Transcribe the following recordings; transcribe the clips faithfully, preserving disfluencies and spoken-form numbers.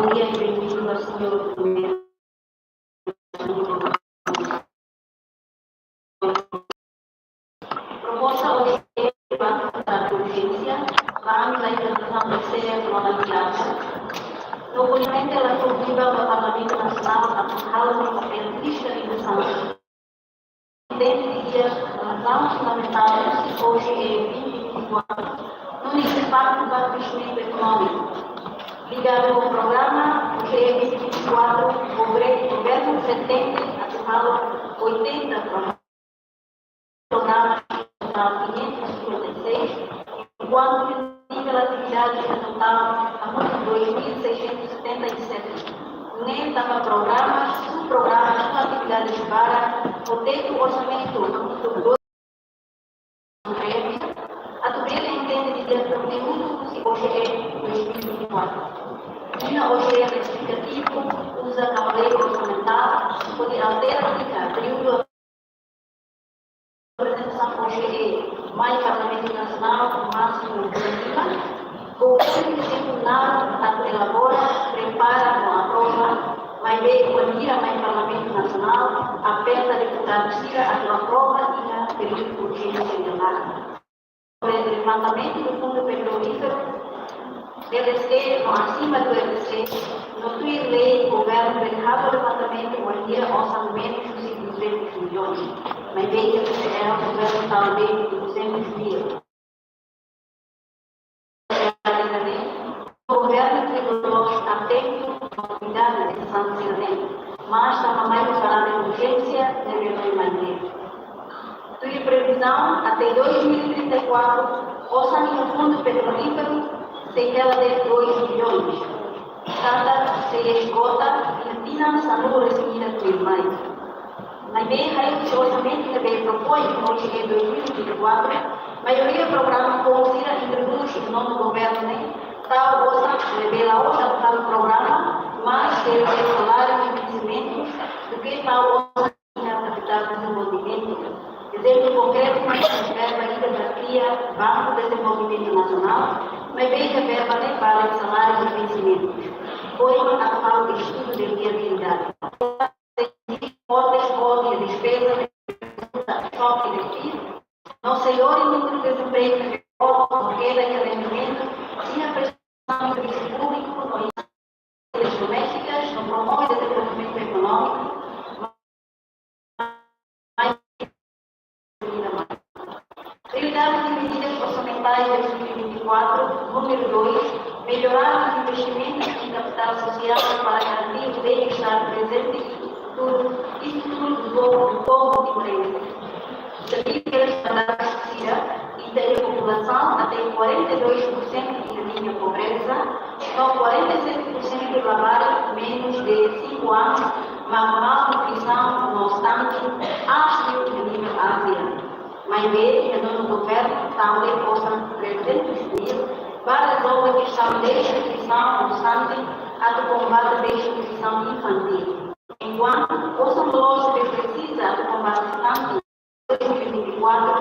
Bom dia e bem-vindo ao senhor primeiro. Proposta hoje é para urgência, para a implementação do C E F no Nacional. No documento ela convida ao Parlamento Nacional a halo uma lista de sanções. Dentro de dia, razão fundamental, hoje é vinte e quatro, no impacto para o crescimento econômico. Ligado ao programa, hoje é vinte e quatro, o governo pretende atuar oitenta programas, total quinhentos e cinquenta e seis, enquanto que o nível de atividade total a dois mil seiscentos e setenta e sete. Nem tanba programas, subprogramas, atividades para o teto orçamento, a dois mil e vinte e quatro. Atu bele entende de conteúdo do C O G E dois mil e vinte e quatro. Iha O G E esplikativu, uza kalendáriu orçamentáriu, pode altera períodu apresentasaun O G E mai Parlamentu Nasionál, másimu dua bulan. Governu tempu naruk atu elabora, prepara no aprova, maibé bainhira mai Parlamentu Nasionál, aperta deputadu sira atu aprova iha períodu urjénsia de lei. Levantamentu do Fundu Petrolíferu, R D C, no asima do R D C, no tuir lei, governu bele halo levantamentu bainhira osan menus de duzentos milhões. Maibé iha P C L, governu tau lei de duzentos mil. Governu tricolor atento à unidade de sancionamento, mas tanba mai para a urgência de manter. Tuir previzaun, até dois mil e trinta e quatro, osan iha Fundu Petrolíferu sei hela de'it dois bilhões. Katak sei esgota iha tinan sanulu-resin-ida tuirmai. Maibé, hanesan orsamentu ne'ebé propoin iha O G E dois mil e vinte e quatro, maioria programa foun sira introdús iha nono governu ne'e, tau osan ne'ebé la'ós atu halo programa, mas sei saláriu e investimentu, duké tau osan iha kapital dezenvolvimentu. Ezemplu konkretu, mai verba ida ba kria Banku Dezenvolvimentu Nasionál, maibé iha verba ne'e ba saláriu e investimentu. Foin atu halo estudu de viabilidade. Hipóteze de despeza, choque de PIB, no sei lori númeru de desempregu, keda de rendimentu, iha prestasaun de servisu públiku, no iha domésticas, no promove dezenvolvimentu ekonómiku, mais Prioridades e medidas orçamentárias dois mil e vinte e quatro, número dois, melhorar os investimentos em capital social para garantir o bem-estar presente e futuro, e futuro do povo, do povo timorense. Serviço para a sociedade e da população até quarenta e dois por cento de linha pobreza, no quarenta e sete por cento labarik menus de cinco anos, mas malnutrisaun no stunting, aas liu iha nivel Ázia. Maibé, iha nono governu, tau de'it osan trezentus mil, ba rezolve kestaun de nutrisaun no stunting, atu kombate desnutrisaun infantíl. Enkuantu, osan loloos ne'ebé presiza atu kombate stunting, dois mil e vinte e quatro,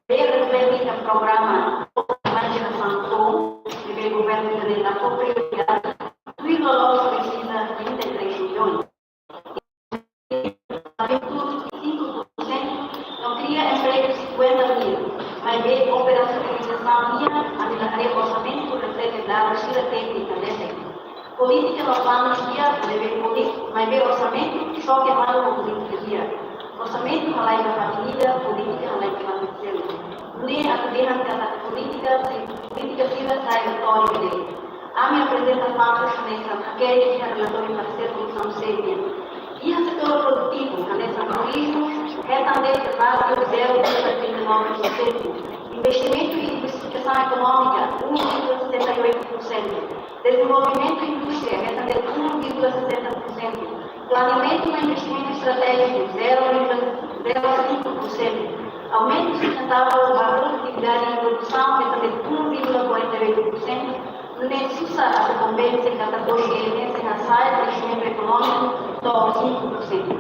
bele reflete iha programa Osan Mai Jerasaun Foun, ne'ebé governu implementa ho prioridade, tuir loloos presiza trinta e três milhões. Cinco por cento no kria empregu cinquenta mil, maibé operasionalizasaun nian, ami la haree orsamentu reflete dadus sira téknika ne'e. Polítika no planu di'ak, maibé polítika, maibé orsamentu, xoke malu ho polítika di'ak. Orsamentu halai ba fatin ida, polítika halai ba fatin seluk. Nune'e atu dehan katak polítika, polítika sira sai retóriku de'it. Ami aprezenta faktus hanesan hakerek iha relatóriu pareser Komisaun sete. Iha setór produtivu, hanesan turizmu, hetan de'it ratio zero vírgula trinta e nove por cento. Investimentu em diversifikasaun ekonómika, um vírgula setenta e oito por cento. Dezenvolvimentu indústria, hetan de'it um vírgula sessenta por cento. Planeamentu no investimentu estratéjiku, zero vírgula zero cinco por cento. Aumentu sustentavel ba produtividade e produsaun, hetan de'it um vírgula quarenta e oito por cento. Nune'e susar atu konvense katak O G E sei hasa'e kreximentu ekonómiku to'o cinco por cento.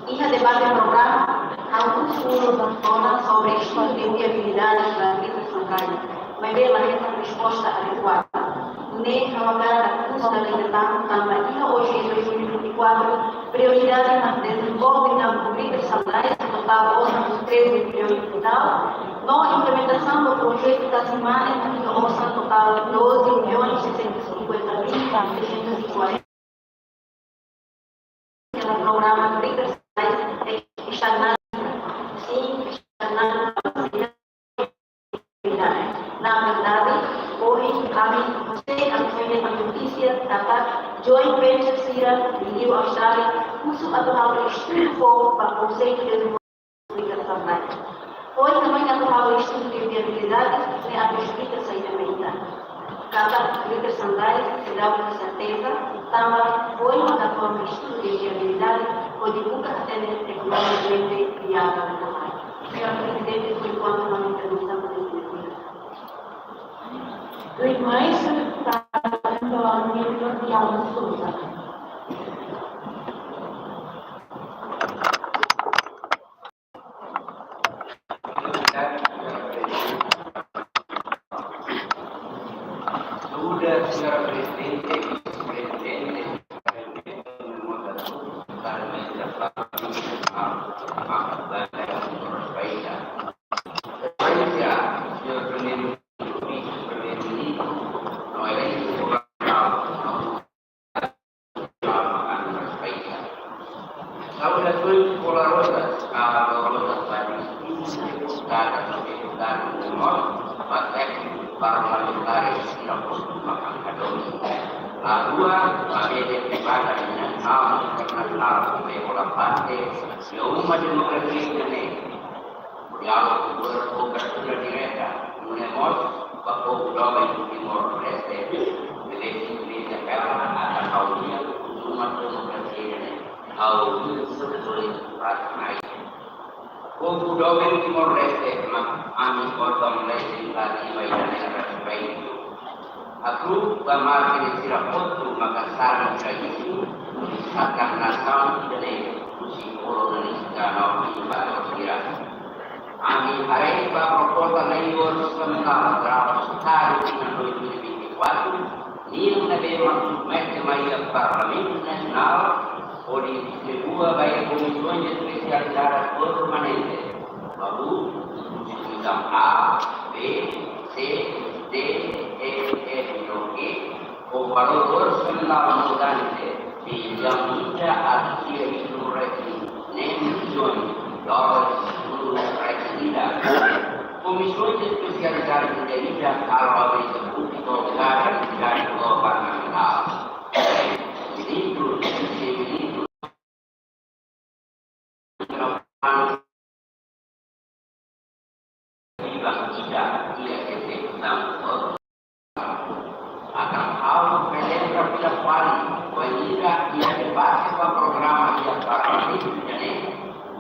Iha debate programa, ha'u husu uluk ona sobre estudu de viabilidade ba Distritu São Paulo, maibé la hetan resposta adekuada. Nune'e ha'u hakarak husu ba Totál osan treze milhões e tal. No implementasaun do projetu Tasimane, no osan totál doze milhões seiscentos e cinquenta mil seiscentos e quarenta. Programa Ricas, estagnado, sim, estagnado. Na verdade, ohin ami, você, a notícia, katak joint venture sira, Rio Austrália, husu atu halo estudu foun ba konseitu de Ricas Sandai. Ohin ami atu halo estudu de viabilidade, ne'e atu esplika saida mak ita. Katak Ricas Sandai, seidauk iha serteza, tanba ohin atu halo estudu de viabilidade, hodi buka hatene ekonomikamente viável ka lae. Señór Prezidente, por enkuantu, ami-nia intervensaun. Tuirmai, señór deputadu, António Jordiano Sousa. Señora Prezidente, Vice-Prezidente, Saudasaun kolaborada, kolaborada ba distintu deputada no deputadu no mós ba tékniku parlamentár sira hotu maka hadomi. Lalua ba bele privada nasionál, internasionál, be hola parte iha uma demokrasia ne'e. Diálogu, kobertura direta, nune'e mós ba povu doben Timor-Leste, bele simboliza bela ata hau nia uma demokrasia ne'e, hau nia sosiál ba mai. Povu doben Timor-Leste mak ami otan lejislativa ida-ne'e respeitu. Atu ba mate sira hotu maka saling kajian, saka nasaun ida-ne'e husi kolonialista no invasór sira. Ami haree ba proposta lei orsamentál traballu Estadu tinan dois mil e vinte e quatro, nian ne'ebé mak submete mai iha Parlamentu Nasionál, hodi distribui ba iha Komisaun Espesializada Permanente, balu, Komisaun A, B, C, D, E, F, no G, ho valór orsamentál montante de ida atu iha isu resin nem milhões dólares, guru resin ida. Komisaun Espesializada ida-idak halo auditoria públiku kada entidade governamentál. Ministru, Vise-Ministru, Iban ida iha ezekusaun. Entaun ha'u relembra fila fali, bainhira iha debate ba programa iha Parlamentu ida-ne'e,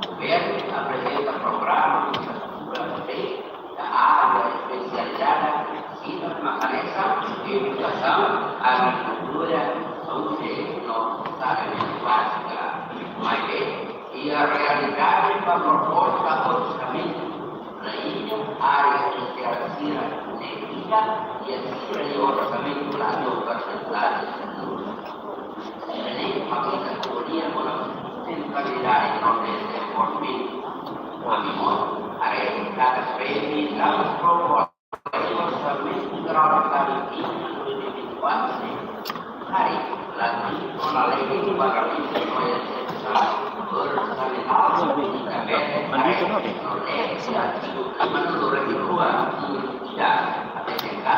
governu aprezenta programa infraestrutura públika, da área espesializada, sira mak hanesan edukasaun, agrikultura, saúde, no saneamentu bázika. Maibé, iha realidade ba proposta orsamentu, laiha área sosiál sira ne'e ida, iha sira-nia orsamentu la to'o persentuál. Ne'e mak ita ko'alia kona-ba sentralidade no dezenvolvimentu. Ami mós haree katak previzaun proposta orsamentu jerál Estadu tinan dois mil e vinte e quatro ne'e, haree, la iha ona lei de pagamentu no ezekusaun orsamentál, entaun haree no lei lejislativu tinan dois mil e vinte e dois, aprezenta,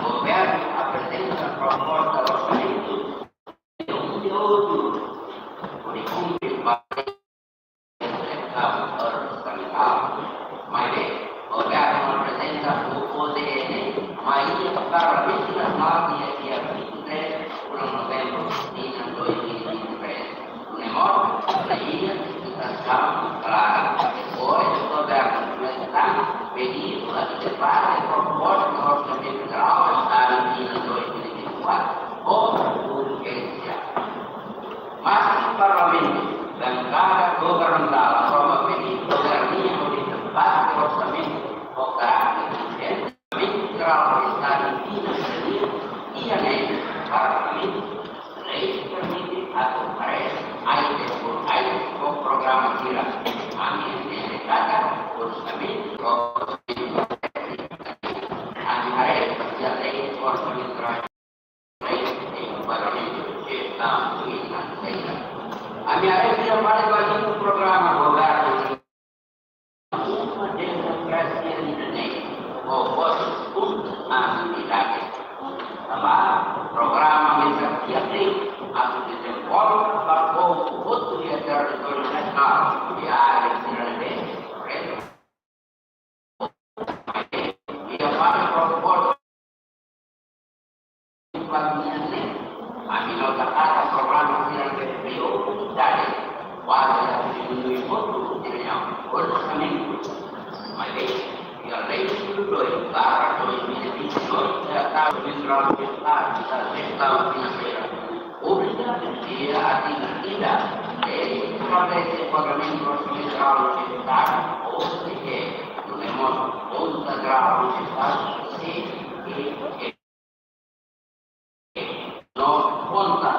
governu aprezenta proposta orsamentu de um de outro, hodi kumpre ba Maibé, governu aprezenta O D N, mai iha Parlamentu Nasionál iha dia vinte e três fulan Novembru, tinan dois mil e vinte e três. Nune'e mós, laiha esplikasaun klara, depois governu apresenta pedidu atu debate proposta orsamentu jerál Estadu tinan dois mil e vinte e quatro, ho urjénsia. Maski Parlamentu, bankada governamentál aprova pedidu governu hodi debate orsamentu ho karáter urjente, Parlamentu Jerál Estadu tinan sira-nian, iha ne'e Parlamentu lei permite atu haree item por item ho programa sira. Ami ne'e Parlamentu, Estadu, Ministériu. Ami haree iha parte bagian programa governu, uma demokrasia ida-ne'e, ho votus, um, atividade. Tanba programa mesa tiap ni, atu dezenvolve ba povu hotu iha territóriu nasionál, iha área sira ne'ebé, iha parte proposta ami nota katak programa sira ne'ebé prioridade, kuaze atu diminui hotu sira-nia orsamentu. Maibé, iha lei númeru dois barra dois mil e vinte e dois, Tratadu Jenerál Estadu da Jestaun Finanseira, obriga iha artigu trinta, lei estabelese Parlamentu Jenerál do Estadu, ou seja, no mós Konta Jerál do Estadu, C J E. No konta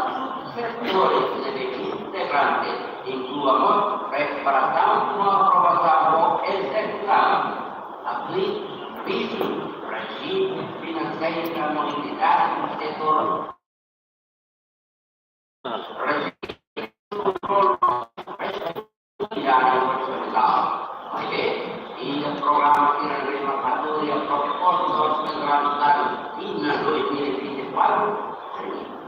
setores ne'ebé integrante, inklui mós preparasaun no aprovasaun no ezekusaun, aplika servisu, rejime finanseira no entidade do setór. Iha programa sira ne'ebé mak atu iha proposta orçamentu anu baru iha dois mil e vinte e quatro,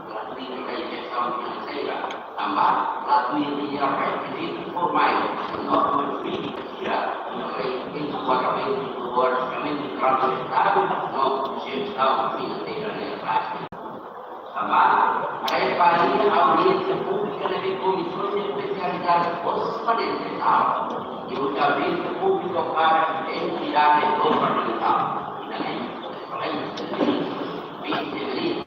la tuir iha injesaun finanseira, tanba la tuir iha rekizitu formál, norma jurídika sira, no lei enkuadramentu do orsamentu do Estadu no jestaun finanseira ne'e. Tanba, prepara audiénsia públika ne'ebé komisaun espesializada orsamentu, i audiénsia públika para entidade governamentál. Ida-ne'e, vise-ministru,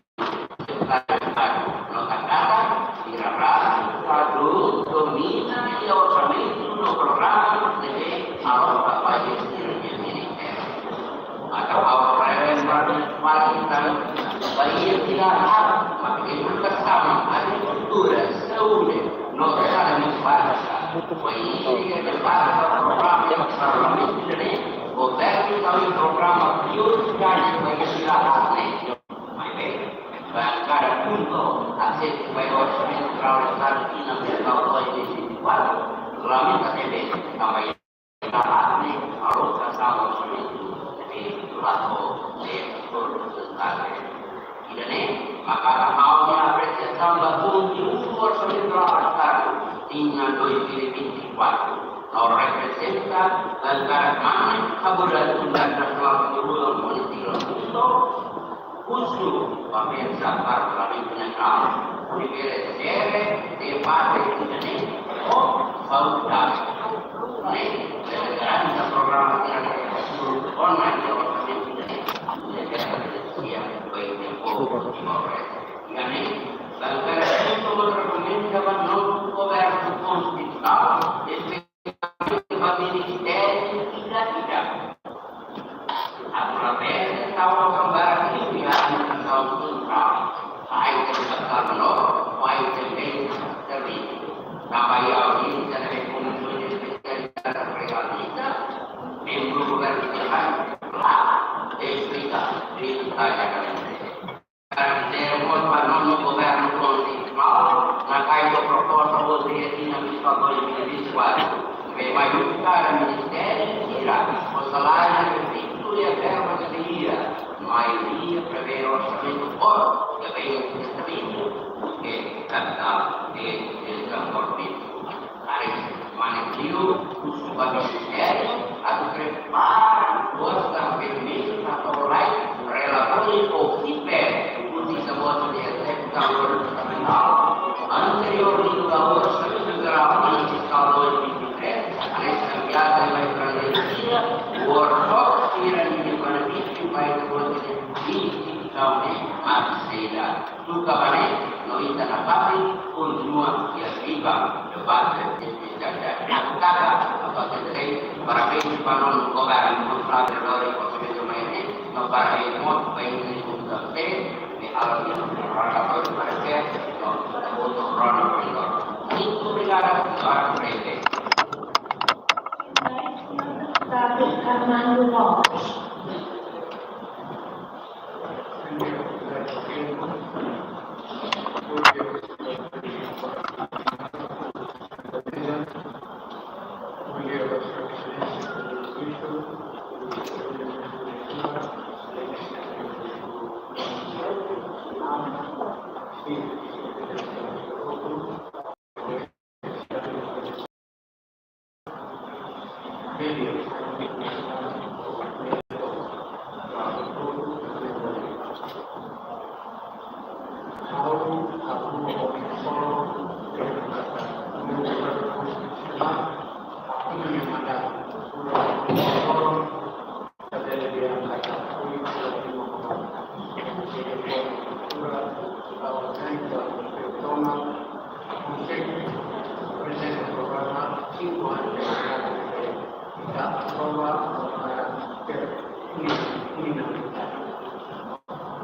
nota katak, sira rasik ladún domina iha orsamentu no programa ne'ebé aloka ba iha sira-nia ministériu. Entaun, ha'u prevén para kualidade ba iha sira hal, maibé edukasaun, agrikultura, saúde, no saneamentu bázika. Ba iha debate ba programa iha Parlamentu ne'e, governu tau iha programa prioridade ba iha sira hal ne'e. Maibé, bankada KHUNTO, asesu ba iha orsamentu jerál Estadu iha dois mil e vinte e quatro, lamenta tebes, tanba iha parte alokasaun orsamentu ne'ebé la to'o iha porsentajeen. Ida-ne'e maka ha'u-nia apresiasaun ba konteúdu orsamentu jerál Estadu iha dois mil e vinte e quatro. Ha'u reprezenta bankada mane, haburas unidade nasionál, husu ba mesa Parlamentu Nasionál, hodi bele sere debate ida-ne'e ho saudavel. Ne'e, lideransa programa sira ne'e, ona iha orsamentu ida-ne'e, lideransa sira ba iha povu Timor-Leste. Ida-ne'e, bankada KHUNTO rekomenda ba nonu governu konstitusionál, ba ministériu ida-idak. Atu labele tau kambara iha administrasaun sentrál, item katak no item bens servisu. Tanba iha audiénsia ne'ebé komisaun espesializada realiza, membru governu sira la esplika detalladamente. Katak mós ba nonu governu konstitusionál, nakai ho proposta boot iha tinan fiskál dois mil e vinte e quatro, ne'ebé maioria ministériu sira ho saláriu fiksu iha verba sira, maioria prevee orsamentu boot, ne'ebé testamentu ke kapital de transporte. Ari, mane liu, husu ba ministériu atu prepara proposta permesa atu lai relatóriu ho kipe, husi sabosu de ezekusaun orçamental anteriór liu ba orsamentu jerál iha fiskál dois mil e vinte e três, anexo enviada ba estranjeiru sira, workshop sira-nia benefísiu ba estranjeiru sira, instituisaun ne'e mak seda. Tuir katak ne'e, no ita nafatin, kontinua iha viva debate espesiál. Atu katak, atu atensaun, parabéns ba nonu governu, konsellu, konsellu mai ne'e, no parabéns mós ba ita-nia komite, ne'ebé halo nia relatóriu para ke, no, votu rona, rona. Muito obrigado, senhora Presidente. Deputado Armando Lopes.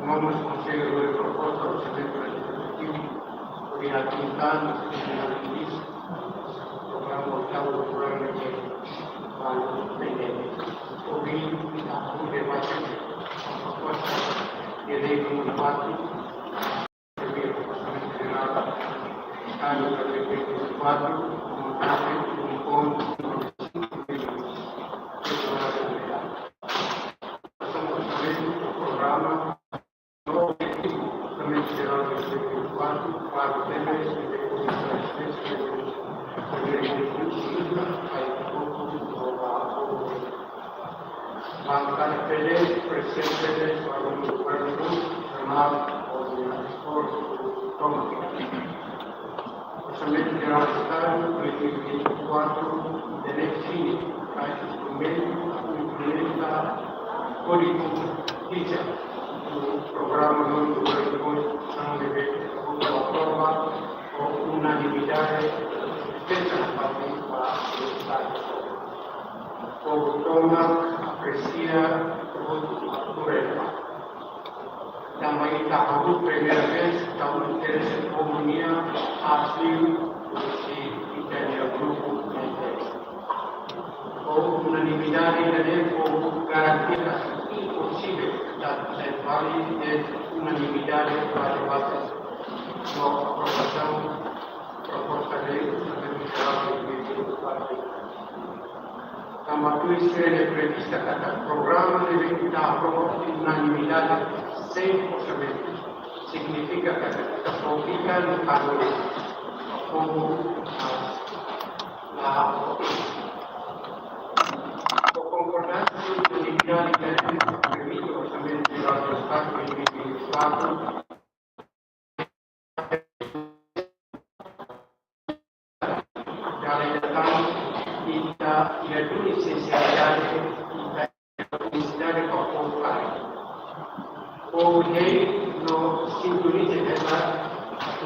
Vamos a conseguir el propósito, señor Presidente. Voy a apuntar, no sé si me lo dice, programa oitavo, programa de Ouvir o debate, a proposta de lei número quatro, quatro, como parte de un ponto, programa, no, objetivo, también será el quatro, quatro temas de Bancada P D S, presidente P D S, Parlamentu Públiku, Jornál, Koordinátor, Toma. Orsamentu Jerál Estadu dois mil e vinte e quatro, define instrumentu implementa Kódigu Ficha do Programa do Governo São Bento, aprova por unanimidade, fecha na parte para o Estado. Povu tomak apresia, povu aproveita. Tanba ita halo primeira vez, ita interese povu nian, asli, husi ita-nia grupu, por unanimidade, ita-nia povu garantia, imposivel, ita sai vale de unanimidade para debate no aprovasaun proposta de lei, tanba tuir sira-nia premisa katak programa ne'ebé ita aprova unanimidade, sein orsamentu, signifika katak polítika no kanun, como, ah, la, por concordância, unanimidade, permite orsamentu jerál do Estadu dois mil e vinte e quatro, dala ida tan, ita, ita duni sinseridade, ita sinseridade ba povu karik. Povu hein no sintoniza ita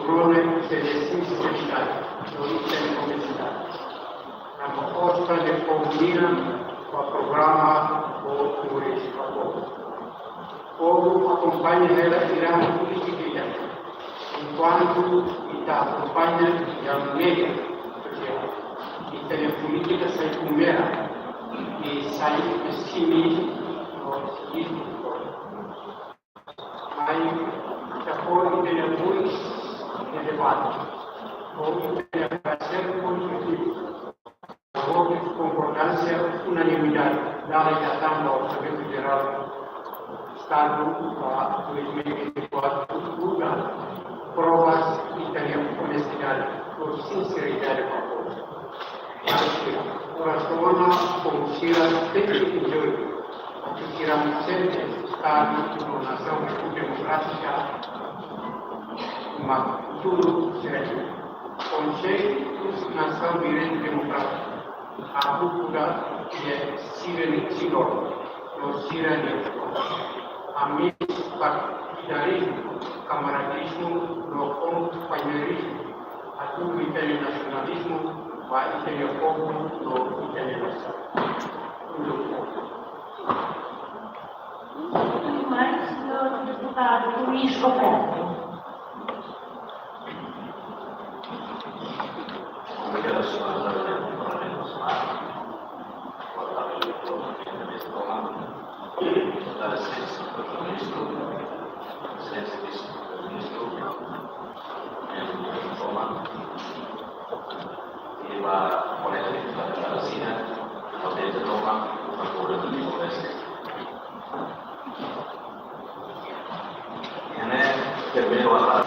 rona ita-nia sinseridade, no ita-nia onestidade. Tanba osan de povu nian ba programa, povu turis ba povu. Povu akompaña hela ita-nia polítika ida. Enkuantu ita akompaña ita-nia média, ita-nia polítika sai primeiru, i sai pesimismu, no optimismu. Mai ita pode ita-nia voz de debate, ou ita-nia paresér konstrutivu. Votu konkordánsia, unanimidade, dala ida tan ba Orsamentu Jerál Estadu ba dois mil e vinte e quatro, buka prova ita-nia onestidade, no sinseridade ba povu. Mas, ora só na, como sira sempre enjoy, atu sira sente Estadu no nasaun Repúblika Demokrátika, mas tudu sira Konsellu Nasaun Direitu Demokrátiku, hahú kuda iha sira-nia valór, no sira-nia amis partidarizmu, kamaradizmu, no kompañeirizmu, atu ita-nia nasionalizmu, ba ita-nia povu, no ita-nia nasaun. Tudu. Tudo mais, senhor deputado Luís Roberto. Ini primeiru adalah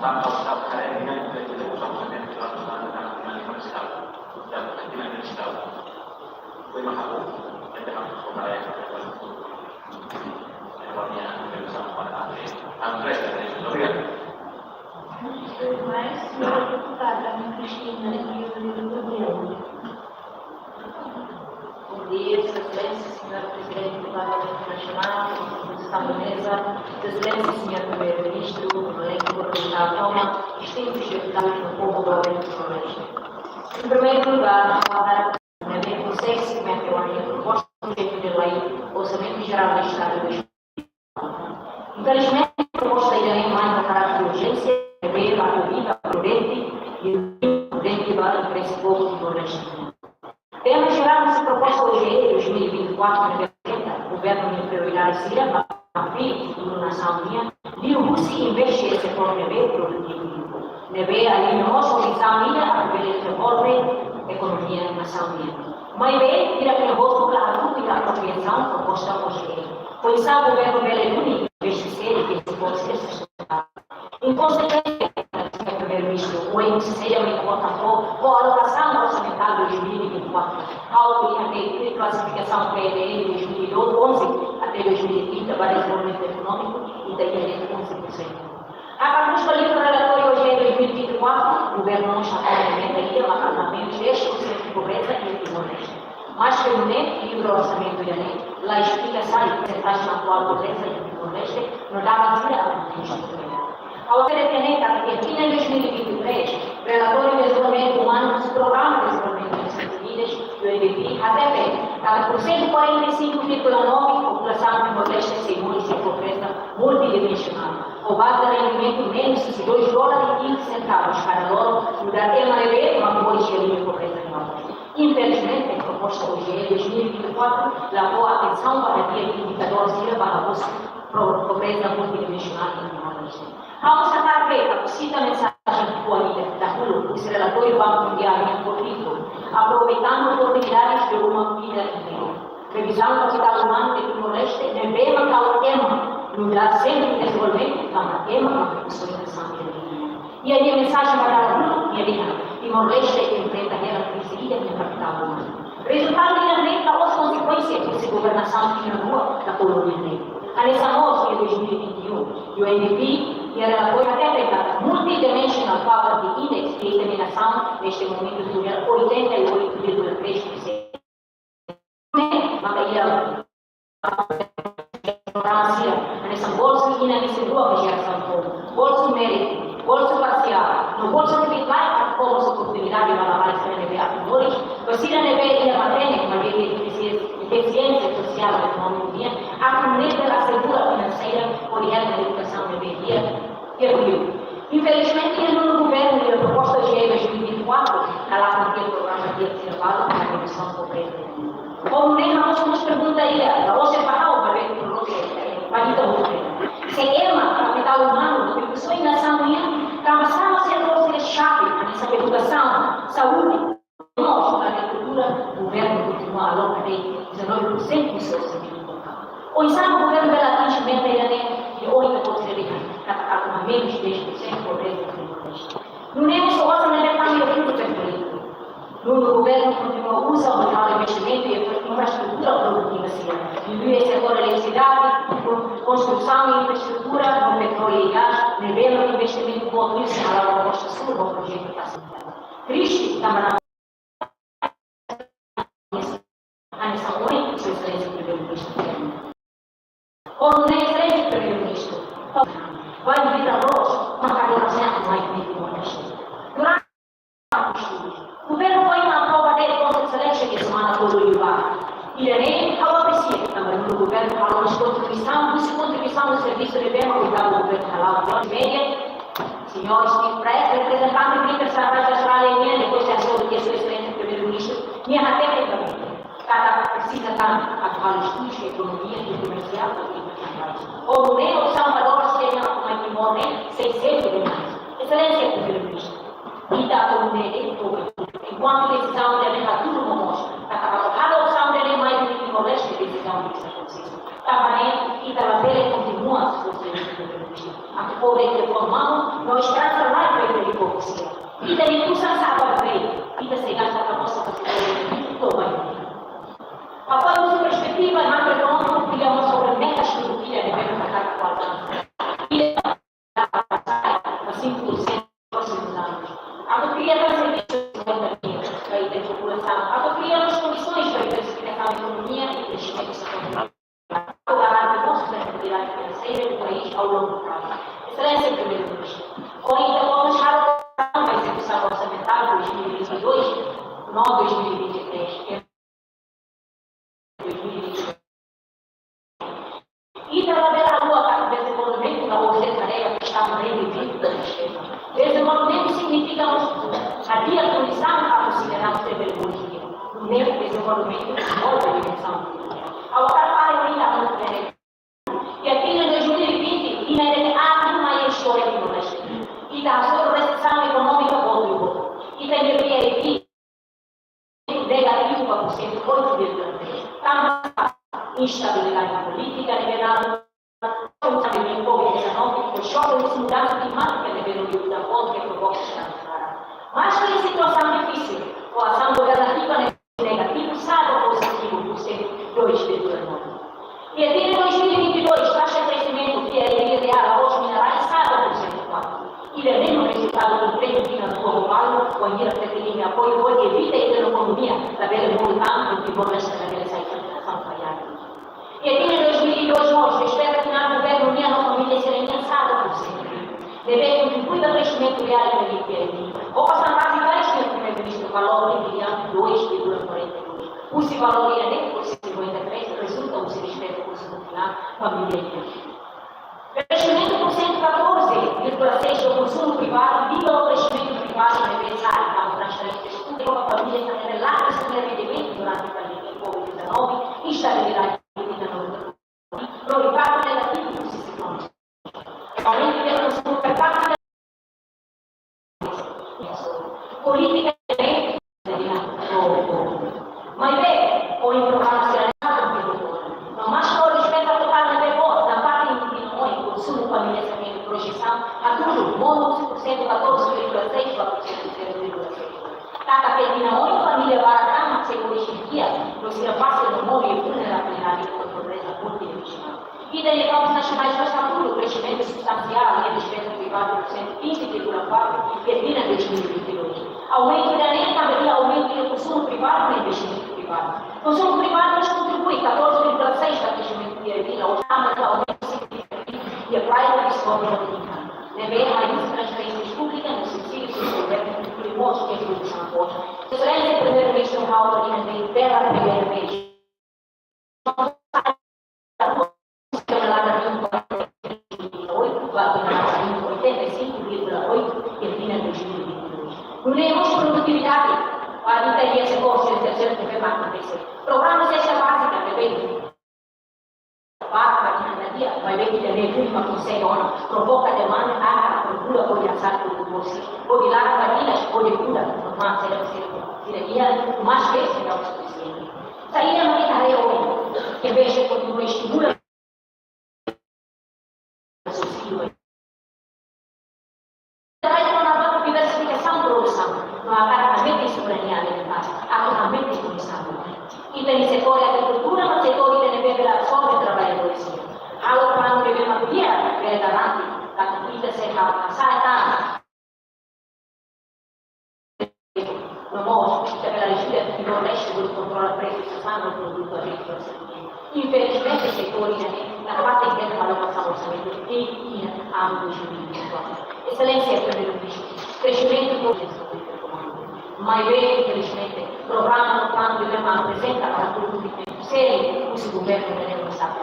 tanpa usah kaya dengan kita tidak usah mengenai dalam tangan dengan kita. Kita tidak bisa. Terima kasih. Kita harus kembali. Terima kasih. Mas, senhora deputada Ana Cristina Guilherme. Bom dia, Sua Excelência, Senhor Presidente do Parlamento Nacional, Constituição da Mesa, Sua Excelência, Senhor Primeiro-Ministro, Honorável Deputado Toma, distintos deputados do povo do Oriente Timor-Leste. Em primeiro lugar, na verdade, consegue se meter uma proposta de lei, Orçamento Geral do Estado de Infelizmente, a proposta ida-ne'e manda karáter urjénsia, ne'ebé la acolhida prudente e prudente ba interese povu Timor-Leste. Tema jerál husi proposta O G E dois mil e vinte e quatro ne'ebé governu nia prioridade sira ba filho futuru nasaun nian, liuhusi investe iha setór ne'ebé produtivu, ne'ebé alinha ho vizaun ida atu bele dezenvolve ekonomia nasaun nian. Maibé, ida-ne'e hotu la hatudu iha apropriasaun proposta O G E. Foin sá governu bele duni investimentu ke se pode ser sustentável. Inkonsekvente, Señór Primeiru-Ministru, o M C C M importa ho, ho alokasaun orsamentál dois mil e vinte e quatro, ha'u iha ne'e klasifikasaun P N L dois mil e onze até dois mil e trinta ba dezenvolvimentu ekonómiku, ita iha ne'e onze por cento. Hakarak husu ba livru relatóriu O G E dois mil e vinte e quatro, governu mós hatene meta ida maka pelo menos dez por cento de pobreza iha Timor-Leste. Maske nune'e, livru orsamentu ida-ne'e la esplika sai persentajen atuál pobreza iha Timor-Leste, no data sira atu tenke. Ha'u hatene katak iha tinan dois mil e vinte e três, relatóriu dezenvolvimentu umanu husi Programa Dezenvolvimentu Nasoins Unidas, U N D P, hatete katak por cento quarenta e cinco vírgula nove populasaun Timor-Leste sei moris iha pobreza multidimensionál, ho baze rendimentu menus husi dois dólar e quinze centavos kada loron, nu'udar ema ne'ebé mak moris iha liña pobreza no mós. Infelizmente, Mostra O G E dois mil e vinte e quatro, la fó atensaun ba dia indikadór sira ba mostra pro-, pobreza multidimensionál iha Timor-Leste. Ha'u seidauk bele sita mensajen kualidade dahuluk husi relatóriu Banku Mundiál nian korridu, aproveitando oportunidades de uma vida inteira. Revizaun kapitál umanu iha Timor-Leste, ne'ebé mak halo ema nu'udar sentru dezenvolvimentu, tanba ema mak konstrui nasaun ida-ne'e. Iha nia mensajen ba dala uluk nia dehan, Timor-Leste enfrenta hela krize ida iha kapitál umanu. Rezultadu ida-ne'e la'ós konsekuénsia husi governasaun tinan rua da kolónia ne'e. Hanesan mós iha dois mil e vinte e um, U N D P iha relatóriu hateten katak Multidimensional Poverty Index, iha ita-nia nasaun neste momentu tuir oitenta e oito vírgula três por cento. Maka iha programa sira, hanesan bolsu inan isin-rua ba jerasaun foun, bolsu méritu, bolsu parsiál, no bolsu atividade, halo oportunidade ba labarik sira ne'ebé atu moris, ba sira ne'ebé iha matenek, maibé iha defisiénsia, defisiénsia sosiál no ekonomia, atu nune'e bele asegura finanseira hodi hetan edukasaun ne'ebé di'ak, di'ak liu. Infelizmente, iha nonu governu iha proposta O G E dois mil e vinte e quatro, la hatene programa di'ak sira balu ba redusaun pobreza. Ho nune'e ha'u mós pergunta ida, la'ós ba ha'u, maibé produtu, ba ita hotu. Se ema, kapitál umanu, konstrui nasaun nian, tanba sá mak setór sira xave, hanesan edukasaun, saúde, no agrikultura, governu kontinua aloka de'it dezanove por cento de seu orçamento total. Oinsá governu bele atinje meta ida-ne'e, de oito por cento de cada, cada menos dez por cento pobreza iha Timor-Leste. Nune'e mós osan ne'ebé tama iha fundo perifériku. Nonu governu kontinua uza hodi halo investimentu iha infraestrutura produtiva sira, inklui setór eletrisidade, kon-, konstrusaun infraestrutura, no petróleu i gás, ne'ebé mak investimentu boot liu sei hala'o ba kosta súl, ba projetu fasilidade. Triste, tanba hanesan ohin Sua Exelénsia Primeiru-Ministru dehan. Ho nune'e Exelénsia Primeiru-Ministru, vai virar los, maka dura satu mai di Timor-Leste. Durante governu foin aprova de'it Konsellu Seleksaun iha semana tolu liubá. Ida-ne'e ha'u apresia, tanba nonu governu halo kontribuisaun, husi kontribuisaun no servisu ne'ebé mak oitavu governu hala'o. Durante média, Señór Steve Brett, reprezentante Ministru Estadu Austrália nian, depois de asuntu ke Sua Exelénsia Primeiru-Ministru, nia hateten ba ita katak presiza tan atu halo estudu ekonomia i komersiál ba ita. Ho nune'e opsaun ba dólar sira iha Timor ne'e sei sedu demais. Exelénsia Primeiru-Ministru, ita atu nune'e de'it toba. Enkuantu desizaun ida-ne'e hatudu momoos, katak atu halo opsaun ida-ne'e mai husi Timor-Leste, desizaun ne'e sei konsensu. Tanba ne'e, ita labele kontinua, Sua Exelénsia Primeiru-Ministru, atu fó de'it fó manu, no esperansa laiha ba ita-nia povu sira. Ita-nia tusan sa'e ba rei, ita sei gasta para mostra para se toba. Apoiu husi perspetiva makroekonómiku, kria mós sobre metas produtivas de bem para cada qual. Ida, cinco por cento próximos anos. Atu kria servisu cinquenta mil ba ita-nia populasaun. Atu kria as condições para a diversificação da economia e crescimento económico. Atu garante mós estabilidade financeira do país ao longo prazo. Exelénsia Primeiru-Ministru, ho ita vamos para a execução orçamentária dois mil e vinte e dois, não dois mil e vinte e três. Ita labele haluha katak dezenvolvimentu la'ós de'it tarefa ke Estadu ne'e vive. Dezenvolvimentu signifika mós hadi'a kondisaun atu sidadaun sira bele moris di'ak. Nune'e dezenvolvimentu mós iha dimensaun. Ha'u hakarak fali ida atu bele. Iha tinan dois mil e vinte, tinan ida-ne'e aat liu mai iha istória Timor-Leste. Ita hasoru resesaun ekonómika boot liu. Ita-nia P I B negativu ba porsentu oito vírgula três. Tanba instabilidade polítika regionál, tanba covid dezanove, no xoke husi mudansa klimátika ne'ebé lori mudansa boot ke provoka mudansa. Maske situasaun difisil, koasaun governativa ne'e negativu, sa'e ba pozitivu porsentu dois vírgula nove. Iha tinan dois mil e vinte e dois, taxa kresimentu P I B reál, arroz, minerais, sa'e ba porsentu quatro. Ida-ne'e mak rezultadu empregu tinan rua ho balu, wainhira Fretilin nia apoiu hodi evita ita-nia ekonomia labele monu tan, no Timor-Leste labele sai inflasaun variável. Iha tinan dois mil e dois mós, despeza tinan governu nian no família sira-nian sa'e ba porsentu. Ne'ebé kontribui ba kresimentu reál iha P I B. Ho porsentajens baixu, Primeiru-Ministru falou de dois vírgula quarenta e dois. Husi valór ida-ne'e, por cinquenta e três, rezulta husi despeza husi konsumu final, família nian. Kresimentu porsentu catorze vírgula seis do konsumu privadu, liga ho kresimentu privadu ne'ebé sa'e ba transferénsia públika ba família sira ne'ebé la responde rendimentu durante Ida-ne'e, kontas nasionais mós hatudu kresimentu substansiál iha despeza privada por cento e quinze vírgula quatro iha tinan dois mil e vinte e dois. Aumentu ida-ne'e tanba iha aumentu iha konsumu privadu no investimentu privadu. Konsumu privadu mós kontribui catorze vírgula seis ba kresimentu iha tinan, ou seja, aumentu signifikativu iha privadu e sobre o income. Ne'ebé, hanesan transferénsias públikas no subsídiu husi governu, primos ke produsaun boa. Exelénsia Primeiru-Ministru, ha'u hanoin bela primeira vez oitenta e cinco vírgula oito, e tinan dois mil e vinte e dois. Nune'e mós produtividade, para ita iha setór terseru, terseru, ne'ebé mak akontese. Programa sesta bázika, ne'ebé báziku, nia dia, maibé ita-nia última konsege ona, provoka demanda, aka prokura hodi asar tudu bolsa, hodi laran badilas, hodi kuda, no mas sira sira, sira iha, mas ke sira sufisiente. Saida mak ita haree ohin, ke bele kontinua estimula subsídiu. Trabalha kona-ba diversifikasaun produsaun, no agora aumenta soberania alimentár, atu aumenta produsaun. Ita-nia setór agrikultura, mas setór ida-ne'ebé bele absorve traballadór sira. Halo planu de bema dia, bele garante, katak ita sei halo, sai tan. No mós, ita bele ajuda Timor-Leste hodi kontrola presu sasán no produtu agríkola sira. Infelizmente, setór ida-ne'e, la parte interna alokasaun orsamentu, ke iha anu dois mil e vinte e quatro. Exelénsia Primeiru-Ministru, kresimentu do maibé, infelizmente, programa no planu de bema aprezenta para produtu de série, husi governu ida-ne'e no sabe.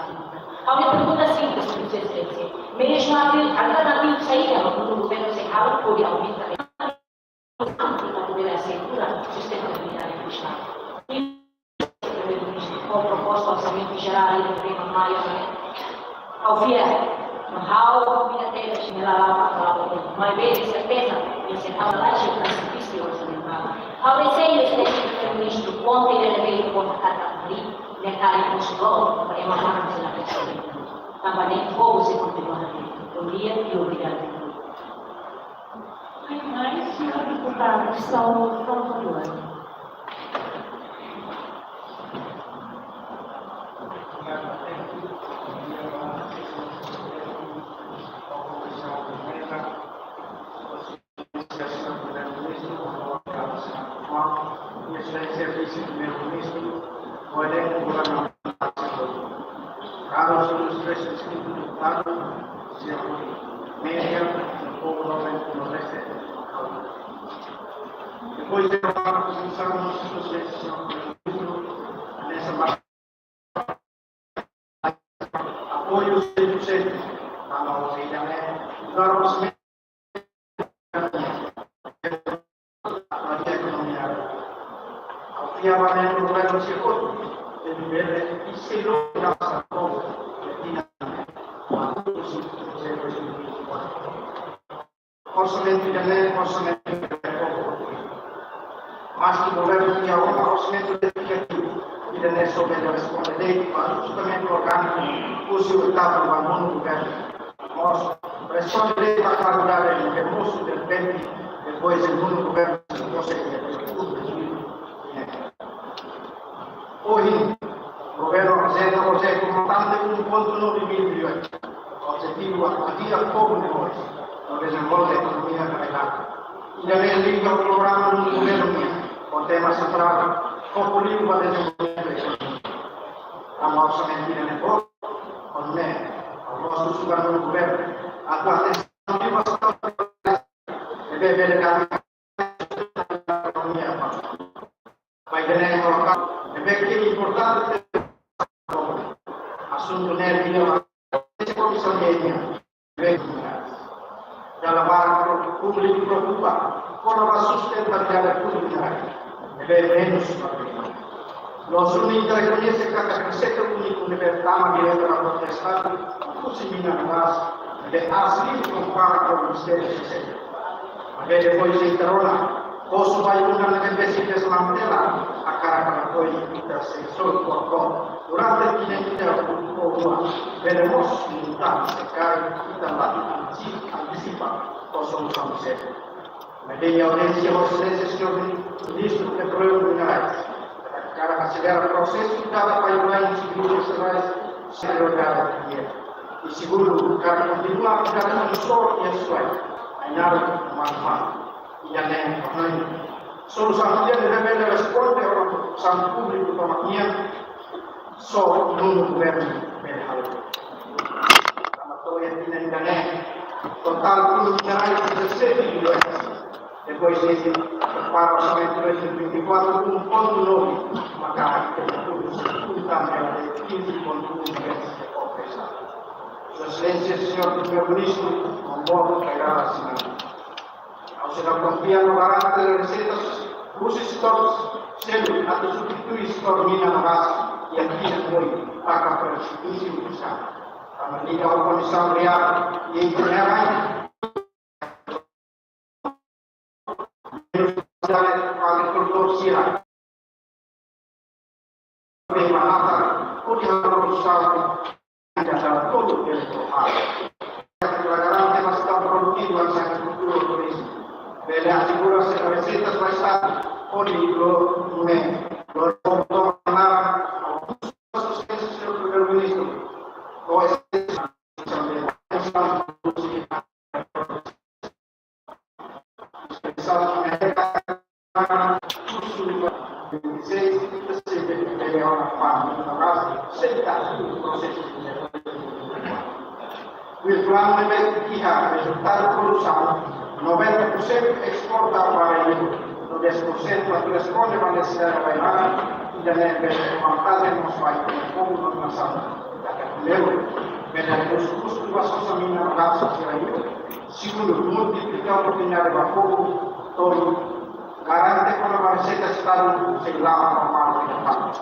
Ha'u-nia pergunta simples, Sua Exelénsia. Mezmu alternativa saida mak governu sei halo hodi aumenta, atu bele asegura sustentabilidade do Estadu. E, ho proposta orsamentu jerál iha Primavera, ha'u fiar, ha'u fiar tebes, ne'e la la'o, la la'o, maibé de serteza, nia sei halo la iha sakrifísiu orsamentu. Ha'u dezeja, Sua Exelénsia Primeiru-Ministru, ponte ida-ne'ebé, ponte katak ne'e, ne'e karik mós loos, para ema mós sei la persegue. Tanba ne'e, povu sei kontinua. Bom dia e obrigado. Tem mais, senhor deputado Saulo Salvador. Exelénsia Vise-Primeiru-Ministru, kolega Governu Nasionál, karu Sua Exelénsia Deputadu, Sr. Media, povu Timor-Leste. Depois de uma apresentação dos seus Exelénsias, Sr. Primeiro-Ministru, nessa apoiu cem por cento a nós, e também, claro, Orsamentu ida-ne'e, orsamentu ida-ne'e, maske governu iha ona orsamentu retikativu, ida-ne'e só bele responde de'it ba ajustamentu orgániku husi oitavu ba nonu governu. Mós responde de'it ba kalamidade ne'ebé mosu derrepente, depois de nonu governu, Konsellu Exekutivu. Ohin, governu aprezenta projetu montante um ponto nove mil bilhões. Objetivu atu adia povu nia moris, no dezenvolve ekonomia ka real. Ida-ne'e liga ho programa do governu nian, ho tema sentrál, foku liu ba dezenvolvimentu ekonomia. Tanba orsamentu ida-ne'e boot, ho ne'e, ha'u mós husu ba nonu governu atu atensaun liu ba setór ne'ebé bele kaer ekonomia ba. Ba ida-ne'e ha'u hakarak, ne'ebé ke importante, asuntu ne'e liga ba Komisaun Media, dala barak públiku preokupa kona-ba sustentabilidade públiku, ne'ebé menus ba. Loos duni ita rekoñese katak reseitu úniku ne'ebé tama direta ba kofre Estadu, husi mina no gás, ne'ebé aas liu kompara ho Ministériu Sosiál. Maibé depois de ita rona, posu Bayu-Undan ne'ebé sei desmantela, hakarak ba depois ita sei solusaun. Durante tinan ida ou rua, bele mós liután se karik ita la antisi-, antisipa ho solusaun sira. Maibé iha audiénsia, Vossa Exelénsia, Señór Ministru Petróleu no Minerais, hakarak aselera prosesu dada pipeline husi Grupu Estatais Señór Gabriel. I segundu, karik kontinua, karik kontinua, ya suai. Ainara, mama. Ida-ne'e, mama. Solusaun ida ne'ebé bele responde ao solusaun públiku tomak nian, só nonu governu bele halo. Tanba to'o iha tinan ida-ne'e, totál kulu minerais dezassete bilhões. Depois de prepara orsamentu dois mil e vinte e quatro, um ponto nove, maka ita tudu sepuluh também de quinze ponto um milhões de pouco. Sua Exelénsia, Señór Primeiru-Ministru, Maun Boot, kairala asina. Ao se konfia no garante de reseitas, husi setór seluk atu substitui setór mina no gás, i akina foi para substitui usaha. Tanba liga organizasaun reál i internasionál, agrikultór sira. Bem barata, hodi halo produsaun ida dalam produk elektoral. Yang garante masa depan produktif bangsa agrikultura turismo. Bele asegura se reseitas ba Estadu, hodi lo, ne, lo, lo, Primeiru-Ministru. O planu ne'ebé iha rezultadu produsaun noventa por cento esporta ba Europa, no dez por cento atu responde ba nesesidade ba Europa, i ida-ne'e bele vantajen mós ba povu no nasaun. Primeiru, bele redús kustu ba sosa mina no gás sira iha. Segundu, multiplika oportunidade ba povu tolu, garante kona-ba reseita Estadu sei la'o ba parte da parte.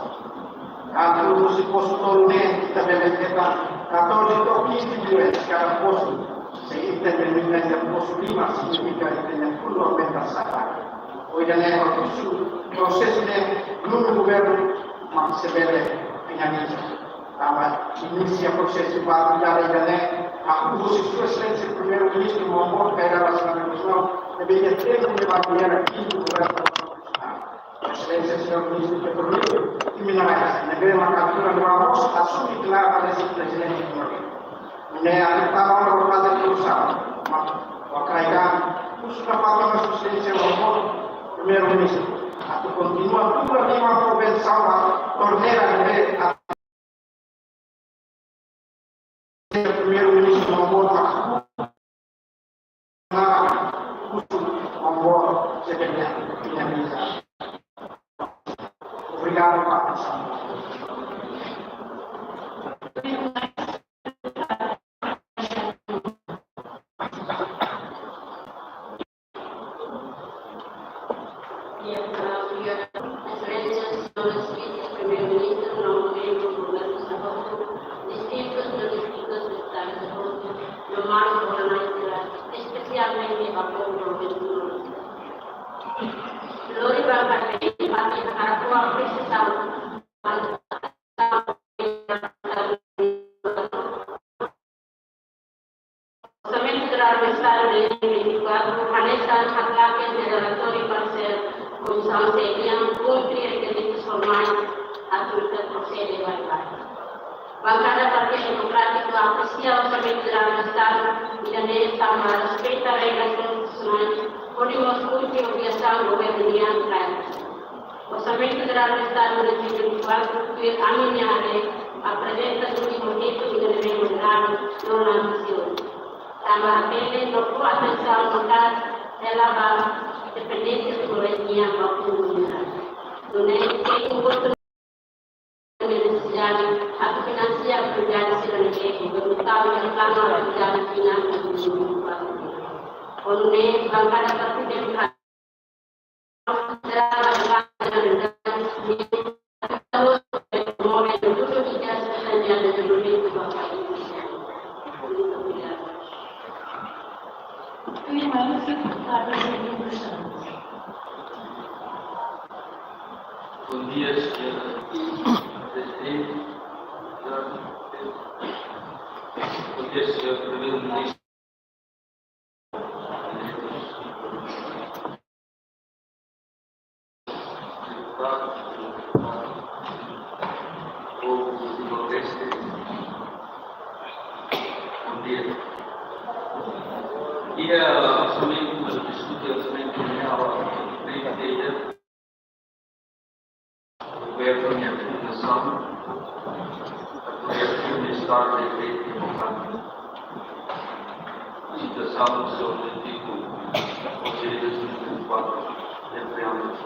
Atu husi posu tolu ne'e, ita bele hetan katorze to'o quinze mil reais kada posu. Se ita determina iha posu lima, signifika ita-nia kulu aumenta saláriu. Oinsá ne'e, prosesu ne'e, nonu governu mak sei bele finaliza. Tanba inisia prosesu baku ida-ne'e, ha'u husu Sua Exelénsia Primeiru-Ministru Maun Boot, kairala asina, ne'ebé iha tempu ne'ebá iha ki'ik governu. Sua Exelénsia Señór Ministru Petróleu i Minerais, ne'ebé maka altura ne'ebá mós asume klaru pada si Prezidente Timor. Ne'e atu tau ona ba parte produsaun, mak, mak kairala, husu nafatin Sua Exelénsia Maun Boot, Primeiru-Ministru, atu kontinua tuur liman fó bensaun ba torneira ne'ebé Primeiru-Ministru Maun Boot, Maun Boot, Sekretáriu, Finaliza. Obrigadu ba atensaun. Espesialmente ba povu. Lori ba parte, parte para koa presizaun. Orsamentu Jerál do Estadu dois mil e vinte e quatro, hanesan haklaken iha relatóriu parsiál Komisaun C nian, kumpre rekizitus formais atu ita prosede ba debate. Bankada Partidu Demokrátiku apresia Orsamentu Jerál do Estadu, ida-ne'e tanba respeita regras konstitusionais, hodi mós kumpre obrigasaun governu nian. Orsamentu Jerál do Estadu dois mil e vinte e quatro, tuir ami-nia haree, aprezenta tuir motivu ida-ne'ebé moderadu no la ambisiozu. Tanba atende no fó atensaun maka'as hela ba independénsia Timor-Leste nian ba fundu minerais. Nune'e, ke kumpre nesesidade atu finansia atividade sira ne'ebé governu tau iha planu atividade finál dois mil e vinte e quatro. Ho nune'e, Bankada Partidu Demokrátiku Bom dia, senhor Presidente. Bom dia, senhor Primeiro-Ministro. Deputados, povo do Nordeste, Fundasaun, atu reafirma Estadu de Direitu Demokrátiku. Situasaun sosiopolítiku, Konsellu de Seguransa, entre ambos.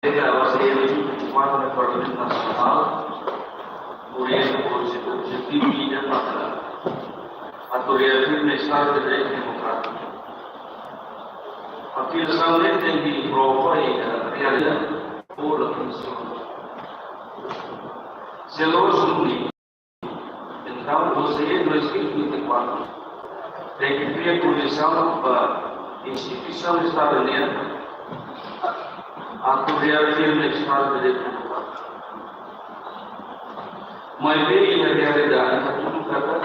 Esta base de vinte e quatro no Parlamentu Nasionál, orienta por seu objetivu ida para atu reafirma Estadu de Direitu Demokrátiku. Afirmasaun ne'e tenke prova ida realidade, por la funsiona. Se loos duni, entaun, OJE dois mil e vinte e quatro tenke kria kondisaun ba instituisaun Estadu nian atu reafirma Estadu de Direitu. Maibé iha realidade, hatudu katak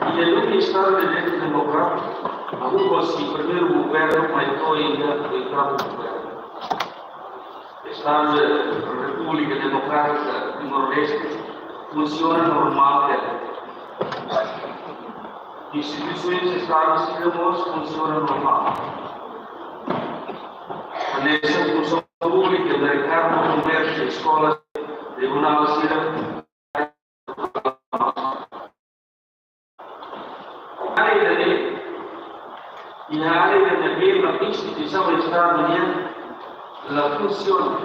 iha duni Estadu de Direitu Demokrátiku, hahú husi primeiru governu mai to'o iha oitavu governu. Estadu Repúblika Demokrátika Timor-Leste funsiona normál, instituisoens Estadu sira mós funsiona normál. Hanesan funsaun públika, merkadu, komérsiu, eskola, tribunál sira. Área ida-ne'e, iha área ida-ne'ebé mak instituisaun Estadu nian la funsiona.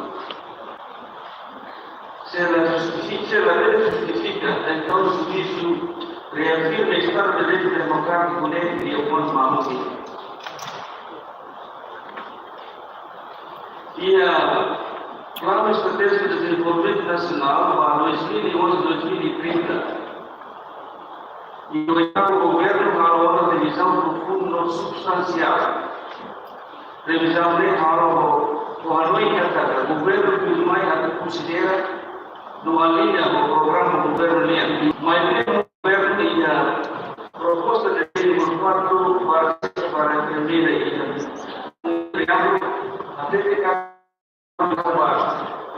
Se la justifika, se la bele justifika, entaun juízu reafirma Estadu de Direitu Demokrátiku ne'e iha pontu mamuk. Iha Planu Estratéjiku de Dezenvolvimentu Nasionál ba dois mil e onze, dois mil e trinta, iha oitavu governu halo ona revizaun profundu no substansiál. Revizaun ne'e halo ho, ho hanoin katak governu tuirmai atu konsidera no alinha ho programa governu nian. Maibé governu iha proposta de lei númeru quatro barra, barra primeira iha, até que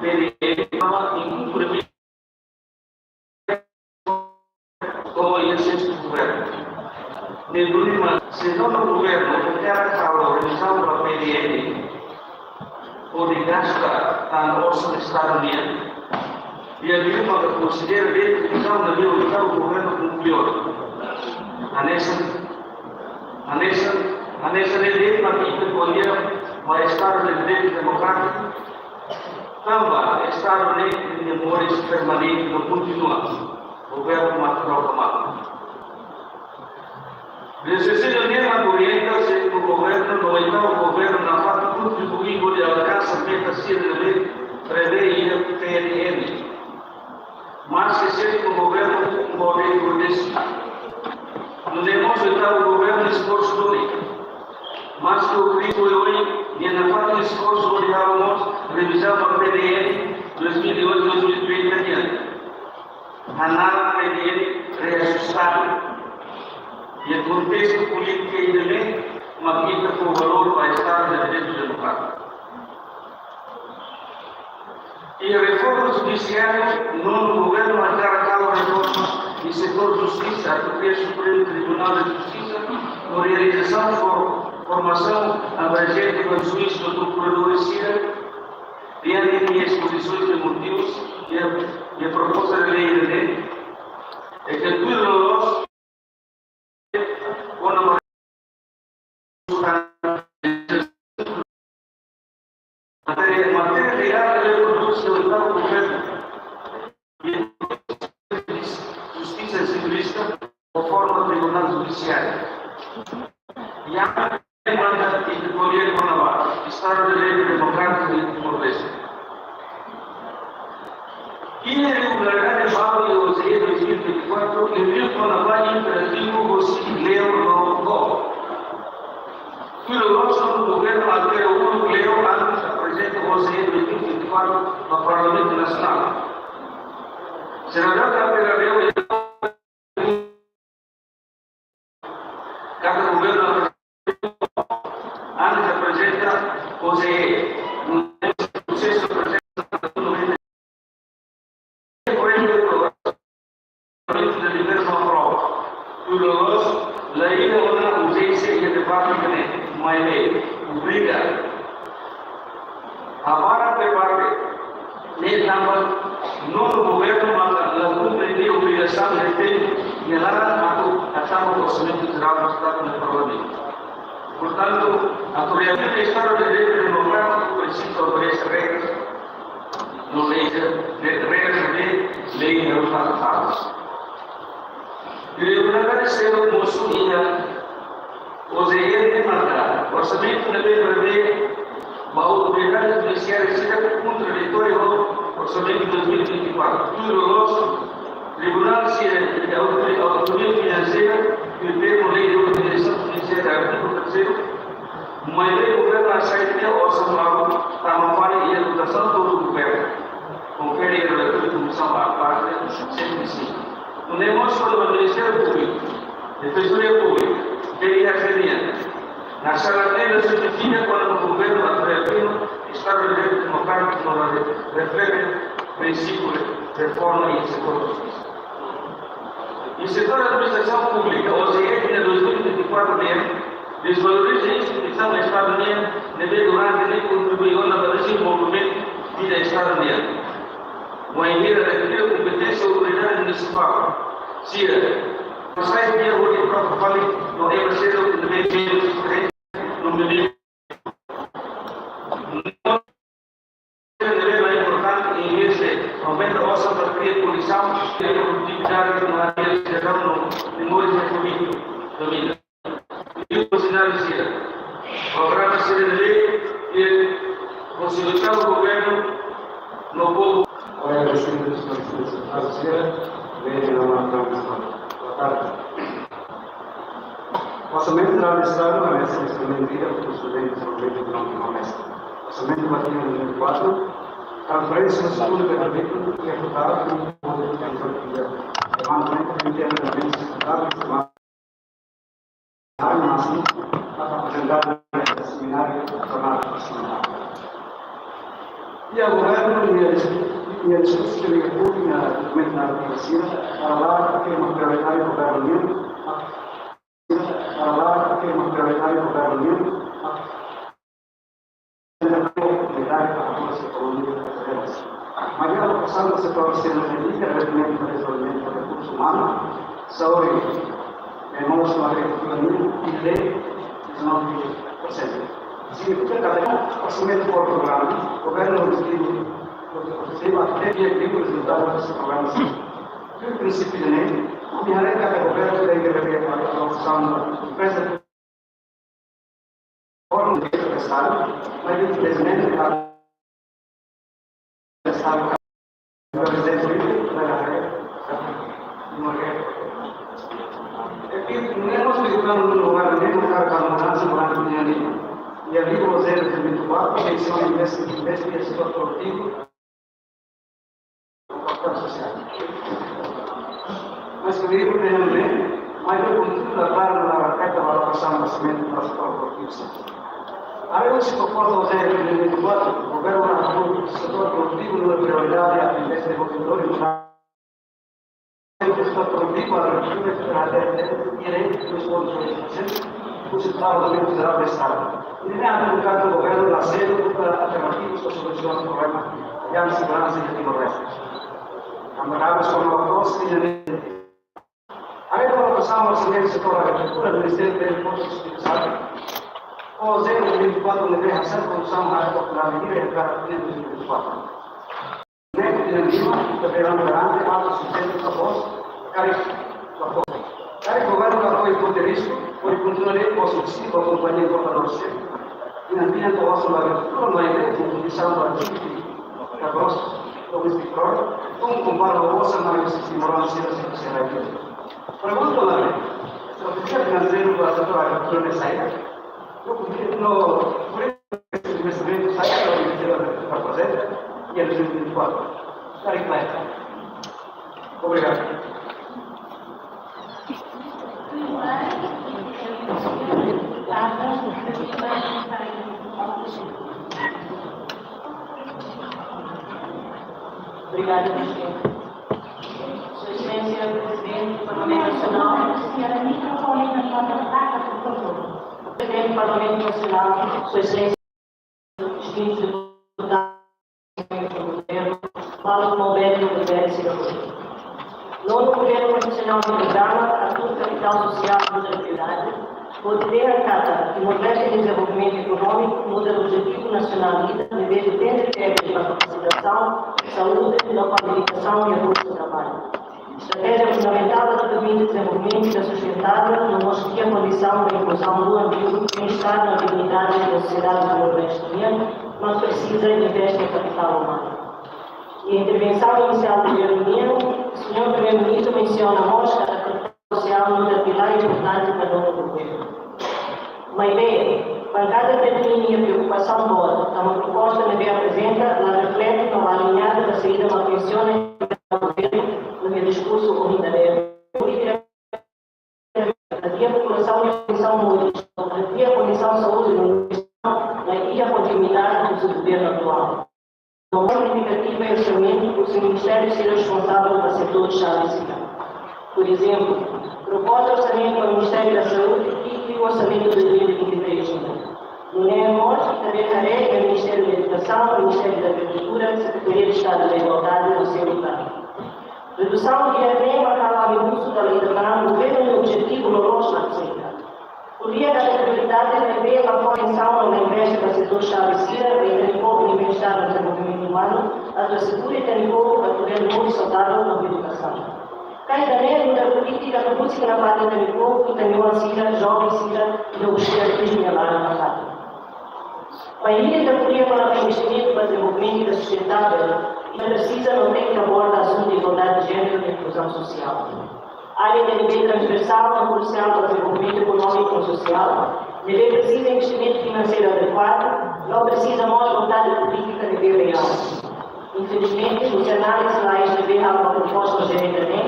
P D M inkumprimentu ho iha sestu governu. Ne'e duni mak, se nono governu hakarak halo revizaun ba P D M, hodi gasta tan osan Estadu nian, iha liu maka konsidera de'it revizaun ne'ebé oitavu governu konklui ona. Hanesan, hanesan, hanesan ne'e de'it mak ita ko'alia ba Estadu de Direitu Demokrátiku, tanba Estadu ne'e nia moris permanente no kontinua, governu mak troka mak. Rasionáliu ne'e mak orienta sétimo governu no oitavu governu nafatin kontribui hodi alkansa meta sira ne'ebé prevee iha P N M. Maske sétimo governu ukun ba de'it protestu, nune'e mós oitavu governu esforsu duni. Maske o krizu oioin, nia nafatin esforsu hodi halo mós revizaun ba P D M dois mil e oito, dois mil e trinta nian. Hanaran P D M reajustadu. Iha kontestu polítika ida-ne'e mak ita fó valór ba Estadu de Direitu Demokrátiku. Iha reforma judisiária, nonu governu hakarak halo reforma iha setór justisa, atu kria Supremu Tribunál de Justisa, no realizasaun fo-, formasaun abranjente ba juís no prokuradór sira, diante de espozisaun de motivus, iha, iha proposta de lei ne'e, é que tudo nós, quando matéria, matéria ligada ao produto do Estado, governu, justisa sivilista, reforma Tribunál Judisiáriu. Iha demanda de poder kona-ba Estadu de Direitu Demokrátiku iha Timor-Leste. Iha irregularidade balu iha OJE dois mil e vinte e quatro, envio kona-ba imperativu hosi Leo no Go. Tuir loloos governu altera uluk Leo antes aprezenta OJE dois mil e vinte e quatro ba Parlamentu Nasionál. Senadór altera Leo katak governu antes aprezenta OJE, prosesu aprezenta projetu de liberasaun prova. Tuir loloos, la iha ona urjénsia iha debate ne'e, maibé obriga Ha'u hakarak prepara ne'e tanba nonu governu maka la kumpre nia obrigasaun ne'ebé iha laran atu hatama orsamentu jerál do Estadu iha Parlamentu. Portantu, atu realiza Estadu de Direitu Demokrátiku presiza obedese regras, no lei, re-, regras de lei de resultados. Irregularidade seluk mosu iha O J N ne'e maka orsamentu ne'ebé prevee ba autoridade judisiária sira kontraditóriu ho orsamentu dois mil e vinte e quatro. Tuir loloos, tribunál sira iha autori-, autonomia finanseira, tuir termu lei de organizasaun judisiária, artigu terseiru, maibé governu hasai tiha osan balu, tanba falla iha dotasaun total governu. Konfere iha relatoru komisaun ba parte cento e cinco. Nune'e mós kuandu ba Ministériu Públiku, Defensoria Públika, P I F nian, na sala tenda justifika kuandu governu atu reafirma Estadu de Direitu Demokrátiku no re-, refere prinsípiu reforma iha setór justisa. Iha setór administrasaun públika, O J N iha dois mil e vinte e quatro nian, dezvaloriza instituisaun Estadu nian, ne'ebé durante ne'e kontribui ona ba dezenvolvimentu vida Estadu nian. Wainhira retira kompeténsia autoridade munisipál sira, hasai tiha hodi troka fali no ema seluk ne'ebé menus, no menus ne'ebé la importante, em vez de aumenta osan para kria kondisaun de produtividade no área de cidadão no memória de família, família. E o cenário sira. Programa sira de lei e possibilitar o governo no povo. Olha, presidentu, sira, lei de la marca. Boa tarde. Orsamentu Jerál Estadu, a veces, instrumento de desenvolvimento económico, no es. Orsamentu ba tinan dois mil e vinte e quatro, transferénsia públika de vehíkulu, deputadu, e mantenimento interno de semináriu, apresentadu iha semináriu jornál nasionál. Iha governu, iha diskusaun, iha diskusaun iha públiku, iha dokumentu narrativa sira, para la afirma prioritáriu governu nian, para la afirma prioritáriu governu nian, Maioria alokasaun ba setór sira ne'e dedica diretamente ba dezenvolvimentu rekursu umanu, saúde, memória no agrikultura nian, iha dezanove por cento. Signifika katak orsamentu por programa, governu objetivu, objetivu até dia lima rezultadu desse programa. Tuir prinsípiu ne'e, ami haree katak governu tenke revee alokasaun ba empreza Foram entrevistados, mas infelizmente para o presidente Lula, é que não é nós que estamos no lugar, nem no lugar para mudança durante o dia ali. E ali o José de vinte e quatro, que são investigações produtivas, Mas o livro de André, mas eu continuo a dar na carta para a passar no nascimento para o corpo. Aí eu se proposto ao Zé de vinte e quatro, o governo na setór produtivu no prioridade a atender desenvolvedores, o setór produtivu a redução de caráter direito dos pontos de o Estado, o Estado. E nem há no caso do governo da sede, alternativas para solucionar o problema de segurança e de Timor-Leste. Camarada, só uma voz, finalmente. A alokasaun ba setór agrikultura, Ministériu Agrikultura, Estadu. O Zé de vinte e quatro ne'ebé hasai kondisaun atu realiza para dois mil e vinte e quatro. Ne'e, iha lima, ita bele garante, atu sustenta, ita-boot, karik, ita-boot. Karik governu apoiu, ponte risku, pode kontinua de, pode subsídiu, akompaña, importadór, sira. Iha lima, ita-boot, agrikultura, maibé, kontribuisaun ba G D P, ita-boot, domestic product, kontu kompara ho osan, maibé, sistema moral, sira, sira, sira, sira. Pergunta lagi, estratéjia finanseiru ba setór agrikultura ne'e saida? No, no, por isso, investimentu saida, para fazer, e eles vinte e quatro. Está aí, claro. Obrigado. Obrigada, Presidente. Sua Excelência, Presidente do Parlamento Nacional. Senhora, microfone na sua placa, por favor. Presidente do Parlamento Nacional, Sua Excelência, distintos governu, para promove o governu sira. Nonu governu konstitusionál programa, atu kapitál sosiál muda realidade, hodi dehan katak Timor-Leste dezenvolvimentu ekonómiku muda objetivu nasionál ida, ne'ebé depende tebes ba kapasitasaun, saúde, no kualifikasaun i apoiu traballu. Estratéjia fundamentál ba dezenvolvimentu, dezenvolvimentu sustentável, no mós kria kondisaun ba inkluzaun ruanbiu, bem-estar no dignidade da sosiedade timor-leste nian, mas presiza investe em kapitál umanu. I intervensaun inisiál governu nian, señór Primeiru-Ministru mensiona mós katak kapitál sosiál nu'udar pilár importante ba nonu governu. Maibé, bankada P P-T nian preokupasaun boot, tanba proposta ne'ebé aprezenta la reflete no la aliñadu ba saida mak mensiona governu no iha diskursu ohin dadeer. Polítika nia populasaun iha kondisaun moris, nia kondisaun saúde no nutrisaun la iha kontinuidade husi governu atuál. No mós signifikativa é orsamentu husi ministériu sira responsavel ba setór xave sira. Por ezemplu, proposta orsamentu ba Ministériu da Saúde ki'ik liu orsamentu dois mil e vinte e três nian. Nune'e mós ita bele haree Ministériu da Edukasaun, Ministériu da Agrikultura, Sekretaria de Estadu da Igualdade no seu lugár. Redusaun di'ak ne'e mak halo ami husu dala ida tan governu nia objetivu loloos la atinje. Ko'alia katak prioridade ne'ebé la fó atensaun no la investe ba setór xave sira, ba ita-nia povu nia bem-estar no dezenvolvimentu umanu, atu asegura ita-nia povu atu bele moris saudavel no edukasaun. Ka ida-ne'e nu'udar polítika atu husik nafatin ita-nia povu, ita-nia oan sira, joven sira, no sira tuir nia laran nafatin. Bainhira ita ko'alia kona-ba investimentu ba dezenvolvimentu sustentável, ita presiza no tenke aborda asuntu igualdade de jéneru no inkluzaun sosiál. Área ida ne'ebé transversál no krusiál ba dezenvolvimentu ekonómiku no sosiál, ne'ebé presiza investimentu finanseiru adekuadu, no presiza mós vontade polítika ne'ebé reál. Infelizmente, husi análize lais ne'ebé halo ba proposta ohin dadeer ne'e,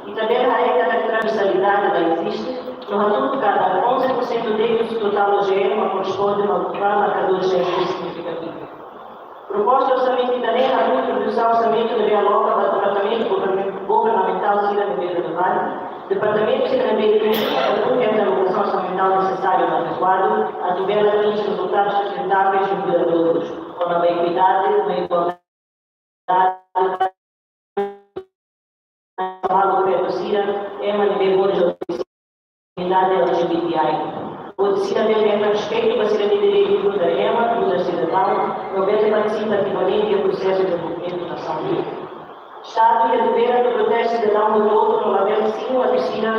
ita bele haree katak transversalidade la eziste, no hatudu katak onze por cento de'it husi totál O G M korresponde ba markadór de jéneru signifikativu. Proposta orsamentu ida-ne'e hatudu introdusaun orsamentu ne'ebé aloka ba departamentu govern-, governamentál sira ne'ebé relevante, departamentu sira ne'ebé inkui atu halo alokasaun orsamentál nesesáriu no adekuadu, atu bele atinje rezultadus sustentáveis i duradourus, kona-ba ekuidade no igualdade, ba feto sira, ema ne'ebé moris ho diskriminasaun, L G B T I. Hodi sira bele hetan respeitu ba sira-nia direitu nu'udar ema, nu'udar sidadaun, no bele partisipa ativamente iha prosesu dezenvolvimentu nasaun nian. Estadu iha devér atu proteje sidadaun hotu-hotu no labele simu atu sira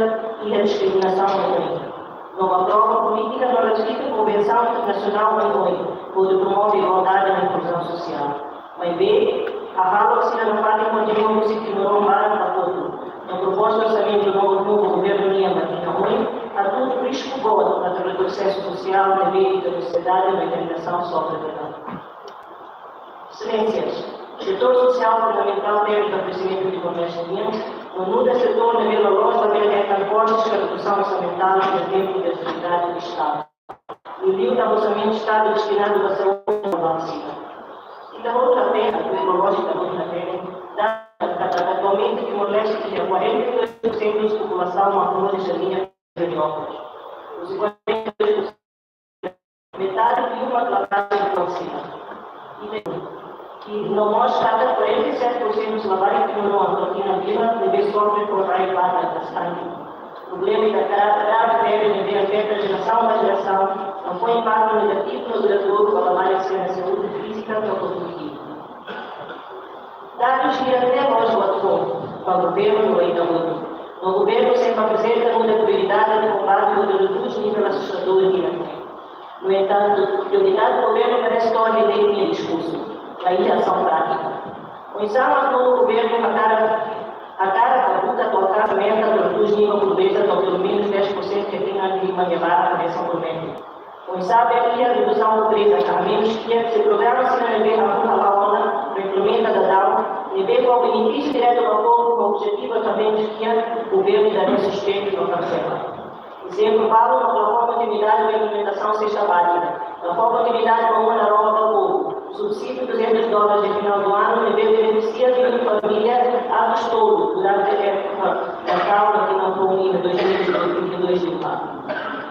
iha diskriminasaun no opressão. No aprova polítika no ratifika konvensaun internasionál oioin, hodi promove igualdade no inkluzaun sosiál. Maibé, hahalok sira nafatin kontinua husik timoroan barak ba kotuk. No proposta orsamentu novo, novo governu nian ba tinan oin, hatudu risku boot ba retrosesu sosiál ne'ebé ita sosiedade no ita-nia nasaun sofre tebes. Exelénsias, setór sosiál fundamentál tebes ba kreximentu Timor-Leste nian, no nu'udar setór ne'ebé loloos labele hetan kortes ka redusaun orsamentál iha tempu de austeridade do Estadu. Liuliu tanba orsamentu Estadu destinadu ba saúde no ba vacina. Ita hotu hatene, kronolojikamente hatene, dada katak atualmente Timor-Leste iha quarenta e dois por cento husi populasaun mak moris iha liña de óculos. Husi quarenta e dois por cento, metade liu mak la toma vacina. I, i no mós katak quarenta e sete por cento husi labarik timoroan to'o tinan lima ne'ebé sofre ho rai badak kastangu. Problema ida grave, grave ne'ebé afeta jerasaun ba jerasaun, no fó impaktu negativu no duradouru ba labarik sira-nia saúde fízika no kognitiva. Dadus di'ak ne'e la'ós buat foun ba governu no ba ita hotu. No governu sempre aprezenta nu'udar prioridade atu kombate hodi redús nivel asustadór hirak ne'e. No entantu, prioridade governu parese to'o ohin nia diskursu, la iha asaun prátika. Oinsá mak nonu governu hakarak, hakarak buka atu alkansa meta atu redús nivel pobreza to'o pelumenus dez por cento iha tinan lima nia barak hanesan promete? Oinsá bele iha redusaun pobreza ka menus kiak se programa sira ne'ebé hahú hala'o ona, no implementa daudaun, ne'ebé fó benefísiu diretu ba povu ho objetivu atu menus kiak, governu ida-ne'e suspendu no kansela? Ezemplu balu, no plataforma kontinuidade ba implementasaun sesta bázika, plataforma kontinuidade ba uma na rua ba povu, subsídiu duzentos dólares de final do ano, ne'ebé benefisia vinte família atus tolu durante époka Natal no tinan foun iha dois mil e vinte e dois de fato.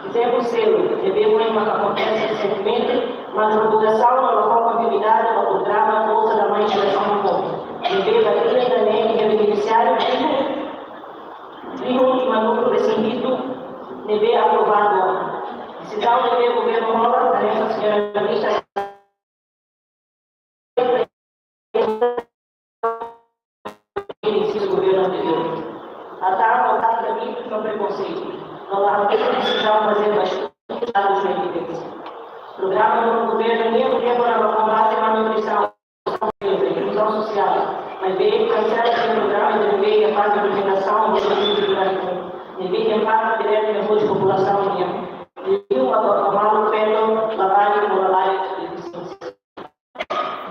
Ezemplu seluk, ne'ebé foin mak akontese resentemente, Mas divulgasaun no la fó kontinuidade ba programa Bolsa da Mãe Gerasaun Povu. Ne'ebé bainhira ida-ne'e iha beneficiáriu rihun, rihun ema númeru resin-hitu ne'ebé aprovadu. Desizaun ne'ebé governu hola, hanesan señora ministra inísiu do governu anteriór. Atan, atan de mitus no prekonseitu. No la hatene desizaun bazeia ba estudus, dadus no evidénsia. Programa do governu nian, programa ba kombate malnutrisaun, inkluzaun sosiál. Maibé, kansela iha programa de bebé iha faze implementasaun do governu durante. Ne'ebé iha impaktu diretu iha populasaun nian. Liuliu ba, ba maluk feto, labarik no labarik defisiénsia.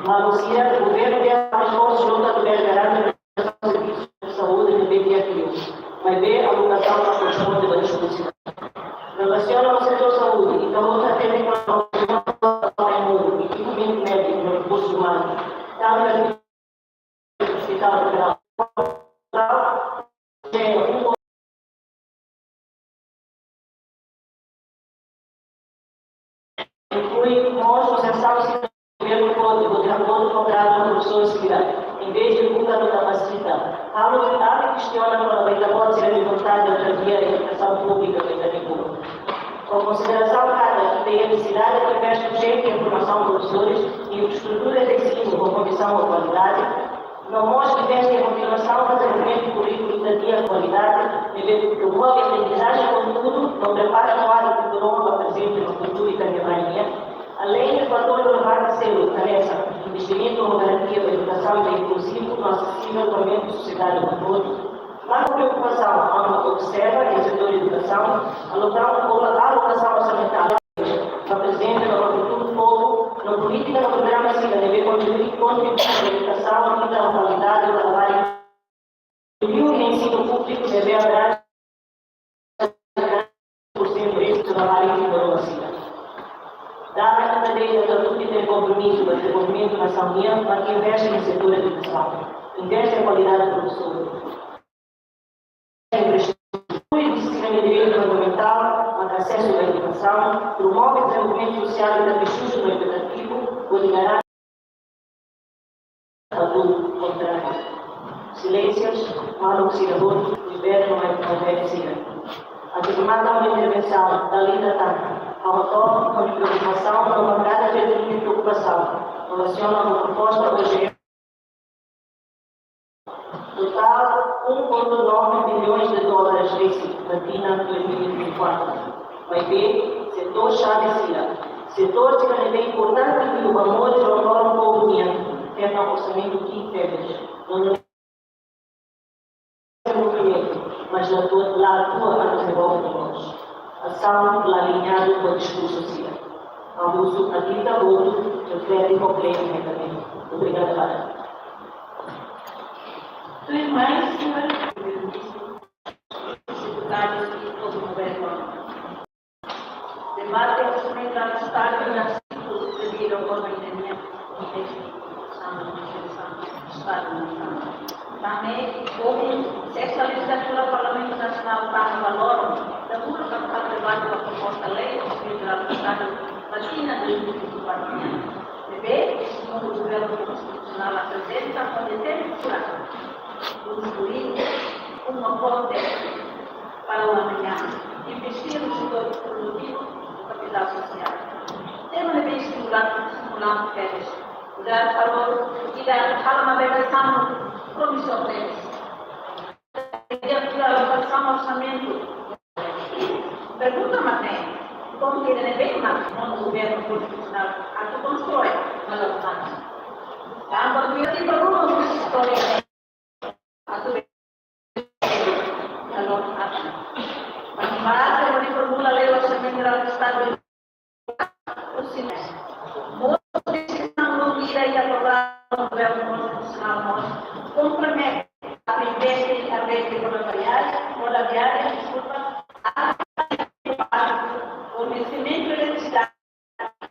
Maluk sira, governu tenke esforsu juntu atu garante servisu saúde ne'ebé di'ak liu. Maibé, alokasaun la korresponde ba nesesidade. Relasiona ho setór saúde, ita hotu hatene katak ekipamentu médiku no rekursu umanu, tantu Hospital Federal, inklui mós asosiasaun sira governu pode, pode akordu kontratu ho profesór sira, envés de buka no kapasita. Halo ita kestiona kona-ba ita-boot sira-nia vontade atu hadi'a edukasaun públika ba ita-nia povu. Ho konsiderasaun katak ita iha nesesidade de investe urjente iha formasaun profesores, infraestrutura de ensinu ho kondisaun ho kualidade, no mós investe iha kontinuasaun dezenvolvimentu kurríkulu ita-nia kualidade, ne'ebé promove aprendizajen konteúdu no prepara nuáriu futuru ba prezente no futuru ita-nia rai nian. Além de fatór relevante seluk, hanesan investimentu no garantia ba edukasaun inkluzivu no asesivel ba membru sosiedade hotu-hotu. Marka preokupasaun, ita observa iha setór edukasaun, alokasaun, alokasaun orsamentál ba prezente no ba futuru povu, no polítika no programa sira ne'ebé kontribui, kontribui ba edukasaun, ita kualidade ba labarik. Liuliu ensinu públiku ne'ebé abrange por cento de trabalho de coroa sira. Dada ita-nia atu tradús ita-nia kompromisu ba dezenvolvimentu nasaun nian, ita tenke investe iha setór edukasaun, investe iha kualidade profesór, infraestrutura, direitu fundamentál, asesu ba edukasaun, promove dezenvolvimentu sosiál iha kestaun no edukasaun, hodi garante atu kontra silénsiu, maluk sira hotu, governu mai kontra sira. Atu remata ha'u-nia intervensaun, dala ida tan, ha'u hato'o ha'u-nia preokupasaun, no markada preokupasaun, relasiona ho proposta O G M totál um ponto nove bilhões de dólares desi ba tinan dois mil e vinte e quatro. Maibé, setór xave sira, setór sira ne'ebé importante liu ba moris no loron povu nian, terna orsamentu ki'ik tebes. No, no, mas la atua, la atua atu dezenvolve mós. Asaun la aliñadu ho diskursu sira. Abuzu, a vida hotu reflete problema ne'e também. Obrigada, Padre. Tudo mais, senhora? Deputados e todo o governo. Debate orçamentáriu Estadu iha siklu devido à pandemia. Estadu nasionál. Tanba ne'e, ohin, sesta lejizlatura Parlamentu Nasionál tama ba loron, dahuluk ba debate ba proposta lei orçamentáriu Estadu ba tinan dois mil e vinte e quatro nian. Ne'ebé, segundu governu konstitusionál aprezenta, pode tempu furadu. Konstrui uma ponte para o amanhã. Investir no setor produtivo, no capital social. Tema ne'ebé estimulante, estimulante tebes. Ida halo, ida halo maibé hanesan promissór tebes. Ida alokasaun orsamentu. Pergunta mak ne'e, konta ida ne'ebé mak governu konstitusionál atu konstrui malu tan. Tanba ita iha ruma istória atu, kalau apa? Baze hodi formula lei orsamentu jerál Estadu. Mós desizaun lubida iha programa governu konstitusionál mós kompromete atu investe iha rede rodoviária, rodoviária, deskulpa, fornesimentu eletrisidade,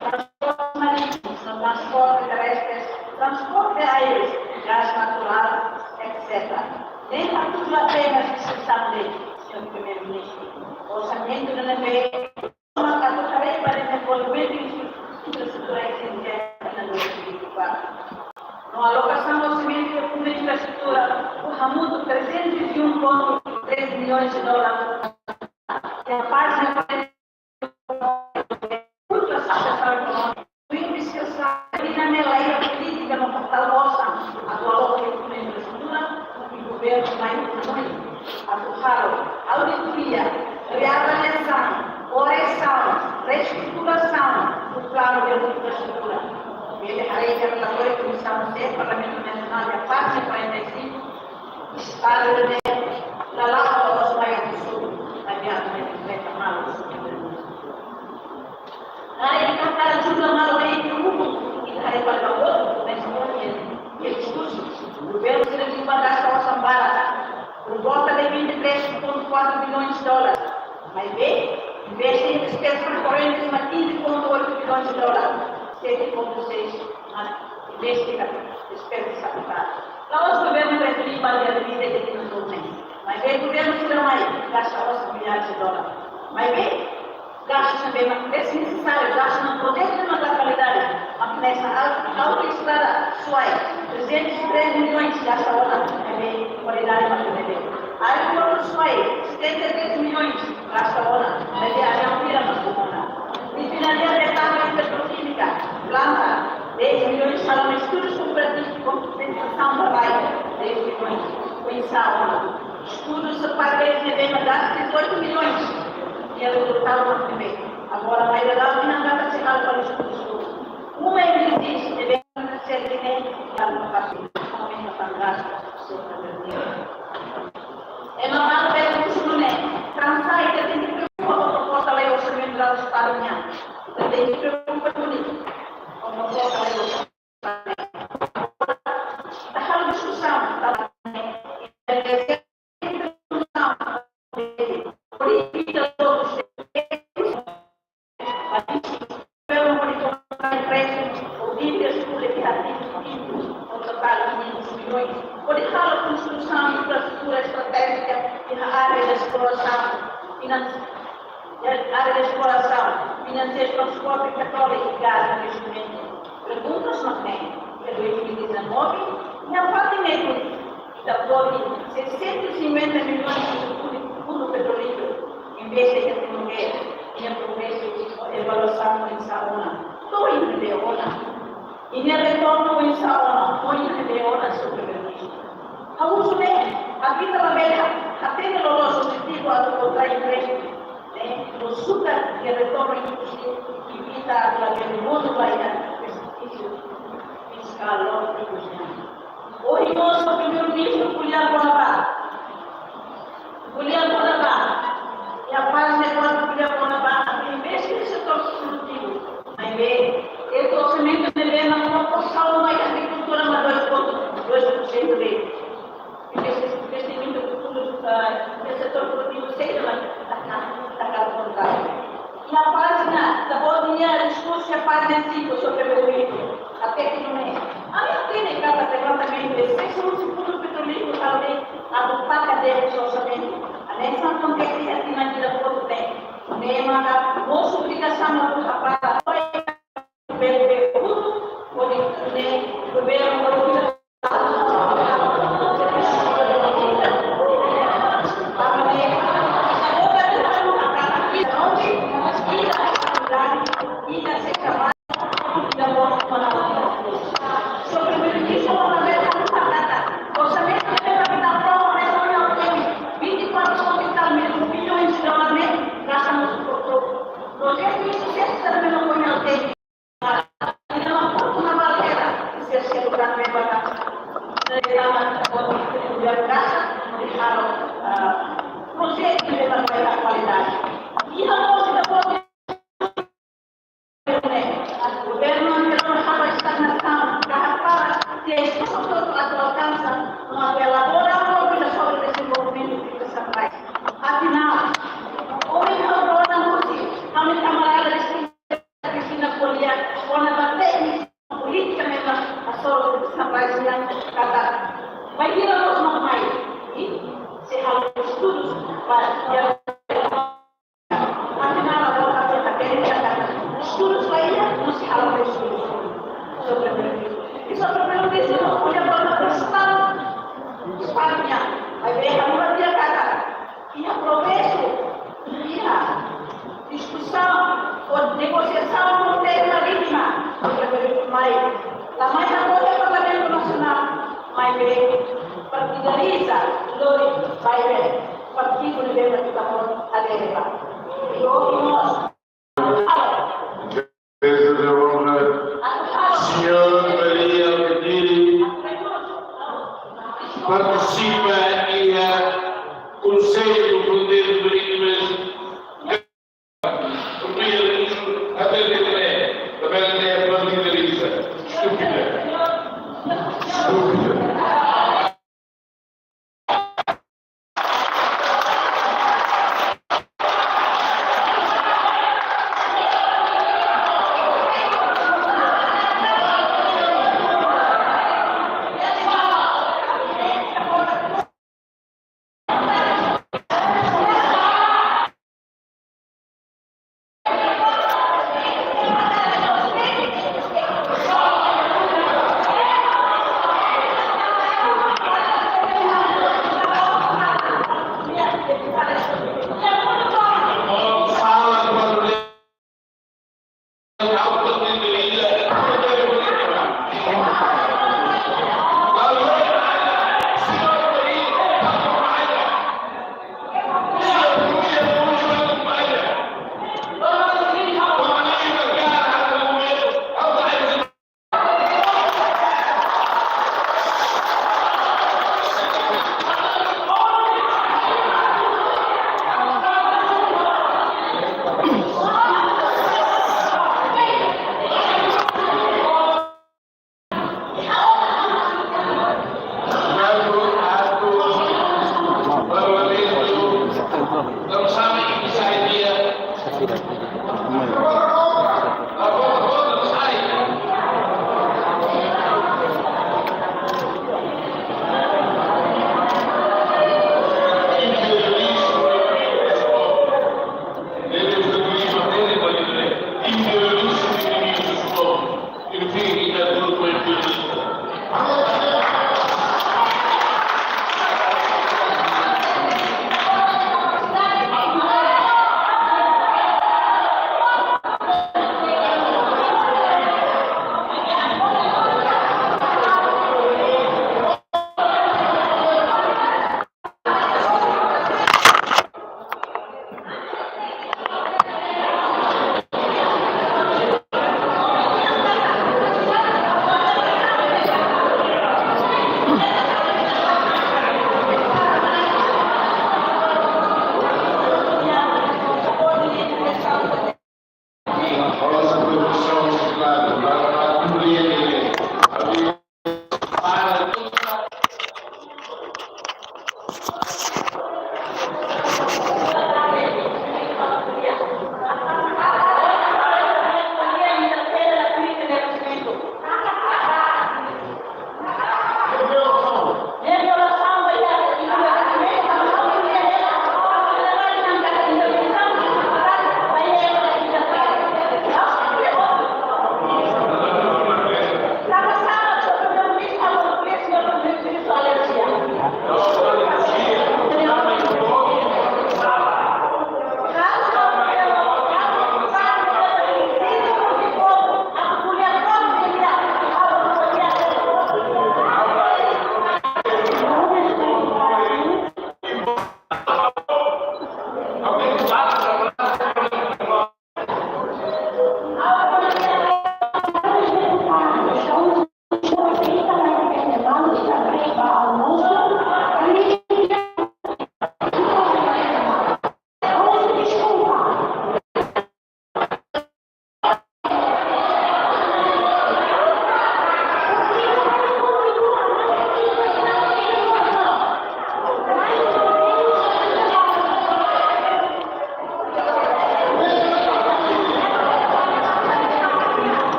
transporte marítimo, transporte terrestre, transporte aéreo, gás natural, etcétera. Ne'e atu apenas desizaun de, señór Primeiru-Ministru. Orsamentu ne'ebé mak atu haree ba dezenvolvimentu infraestrutura, No alokasaun orsamentu de infraestrutura, hamutuk trezentos e um ponto três milhões de dólares. E a página ultrapasasaun ekonómika, índice saúde na melaia polítika no portal osan atuál infraestrutura, e governu mai atu halo auditoria, reavaliasaun, koresaun, reestruturasaun do plano de infraestrutura. Bele haree iha relatóriu Komisaun C, Parlamentu Nasionál, iha pájina quarenta e cinco, estadu de la lava os mai atu sul, bazeadu na direta malu. Ai, ita para ajuda malu ne'e ke hukum, ita haree para o outro, mas não é, é discurso. O governo se livra da situação barata, por volta de vinte e três ponto quatro bilhões de dólares. Mas bem, investe em despesas correntes, mas quinze ponto oito bilhões de dólares, sete ponto seis, mas investe em despesas capitais. La'ós governu prefere bazeia vida de tudo bem. Mas bem, governu sira mai gasta onze milhões de dólares. Mas bem, gastu ne'ebé mak desnesesáriu, gastu iha projetu de alta kualidade, mak hanesan autoestrada Suai, trezentos e três milhões gasta ona, ne'ebé kualidade mak ne'ebé. Aeroportu Suai, setenta e três milhões gasta ona, ne'ebé aviaun hira mak ona. Refinaria de carga petroquímica, planta, dez milhões, sala de estudos comparativos com compensação da lei, dez milhões, com isso, estudos para bens de bem, dezoito milhões. E o total não tem. Agora, a maioria das finanças se fala para os estudos. Uma existe, deve ser que nem, para o partido, aumenta para o gasto, sobre o dinheiro. Ema balu bele husu nune'e, transa ita tenke preokupa ho proposta lei orsamentu jerál estadu nian. Ita tenke preokupa duni ho proposta lei orsamentu. Ita halo diskusaun, ita halo diskusaun. Polítika todos Governu bele kompra empréstimu ou dívidas públikas ativos líquidos, no totál quinhentos milhões, hodi halo konstrusaun infraestrutura estratéjika iha área de esplorasaun, finans-, iha área de esplorasaun, finansiamentu, transporte, petróleu e gás, investimentu. Perguntas mak ne'e, iha dois mil e dezanove, iha fatin ne'e, ita pode seiscentos e cinquenta milhões de fundo, fundo petrolíferu, investe iha Timor-Leste, iha progresu evaluasaun oinsá ona, to'o iha ne'ebé ona. I nia retornu oinsá ona, to'o iha ne'ebé ona, señór Primeiru-Ministru. Ha'u husu ne'e, a vida la bela, hatene loloos objetivu atu kontra empréstimu, ne'e, no sukat iha retornu inkluzivu, i vida atu la bela mundu la iha precipísiu fiskál lójiku. Ohin mós Primeiru-Ministru ko'alia kona-ba, ko'alia kona-ba, iha pájina kuatru ko'alia kona-ba, investe iha setór produtivu. Maibé, ita-nia orsamentu ne'ebé mak proposaun ba agrikultura mak dois ponto dois por cento de'it. Investe-, investimentu futuru, ah, iha setór produtivu sei mak taka, taka konta. Iha pájina, ita-boot nia diskursu iha pájina cinco sobre o livro, até que não é. Ami hatene katak levantamentu de seis fundo petrolíferu, talvez, atu paga débita orsamentu. Hanesan akontese iha tinan ida-ne'e. Ne'e maka mós obrigasaun atu hapara. Governu, governu, governu, projetu de melhoria da qualidade. E a música pode governu anteriór halo estagnasaun, ka hapara tiha esforsu atu alkansa, no atu elabora polítika sobre dezenvolvimentu de Sangai. Afinál, ohin ha'u rona husi ha'u-nia kamarada Cristina ko'alia kona-ba tékniku polítika ne'ebé hasoru Sangai nian katak bainhira loos mak mai, i sei halo estudu ba, ya, afinál, agora atu hatene katak estudu ba ida, no sei halo estudu. Sobre, e sobre Ita-nia plataforma España, maibé ha'u hanoin katak iha progresu, iha diskusaun ou negosiasaun fronteira marítima, maibé la mai hato'o iha Parlamentu Nasionál, maibé partidariza lori baibain partidu ne'ebé mak ita-boot adere ba. Entaun, mós, Mesa de Honra, Señora Maria Alkatiri partisipa iha Konsellu Fronteiras Marítimas. Estúpida. Estúpida.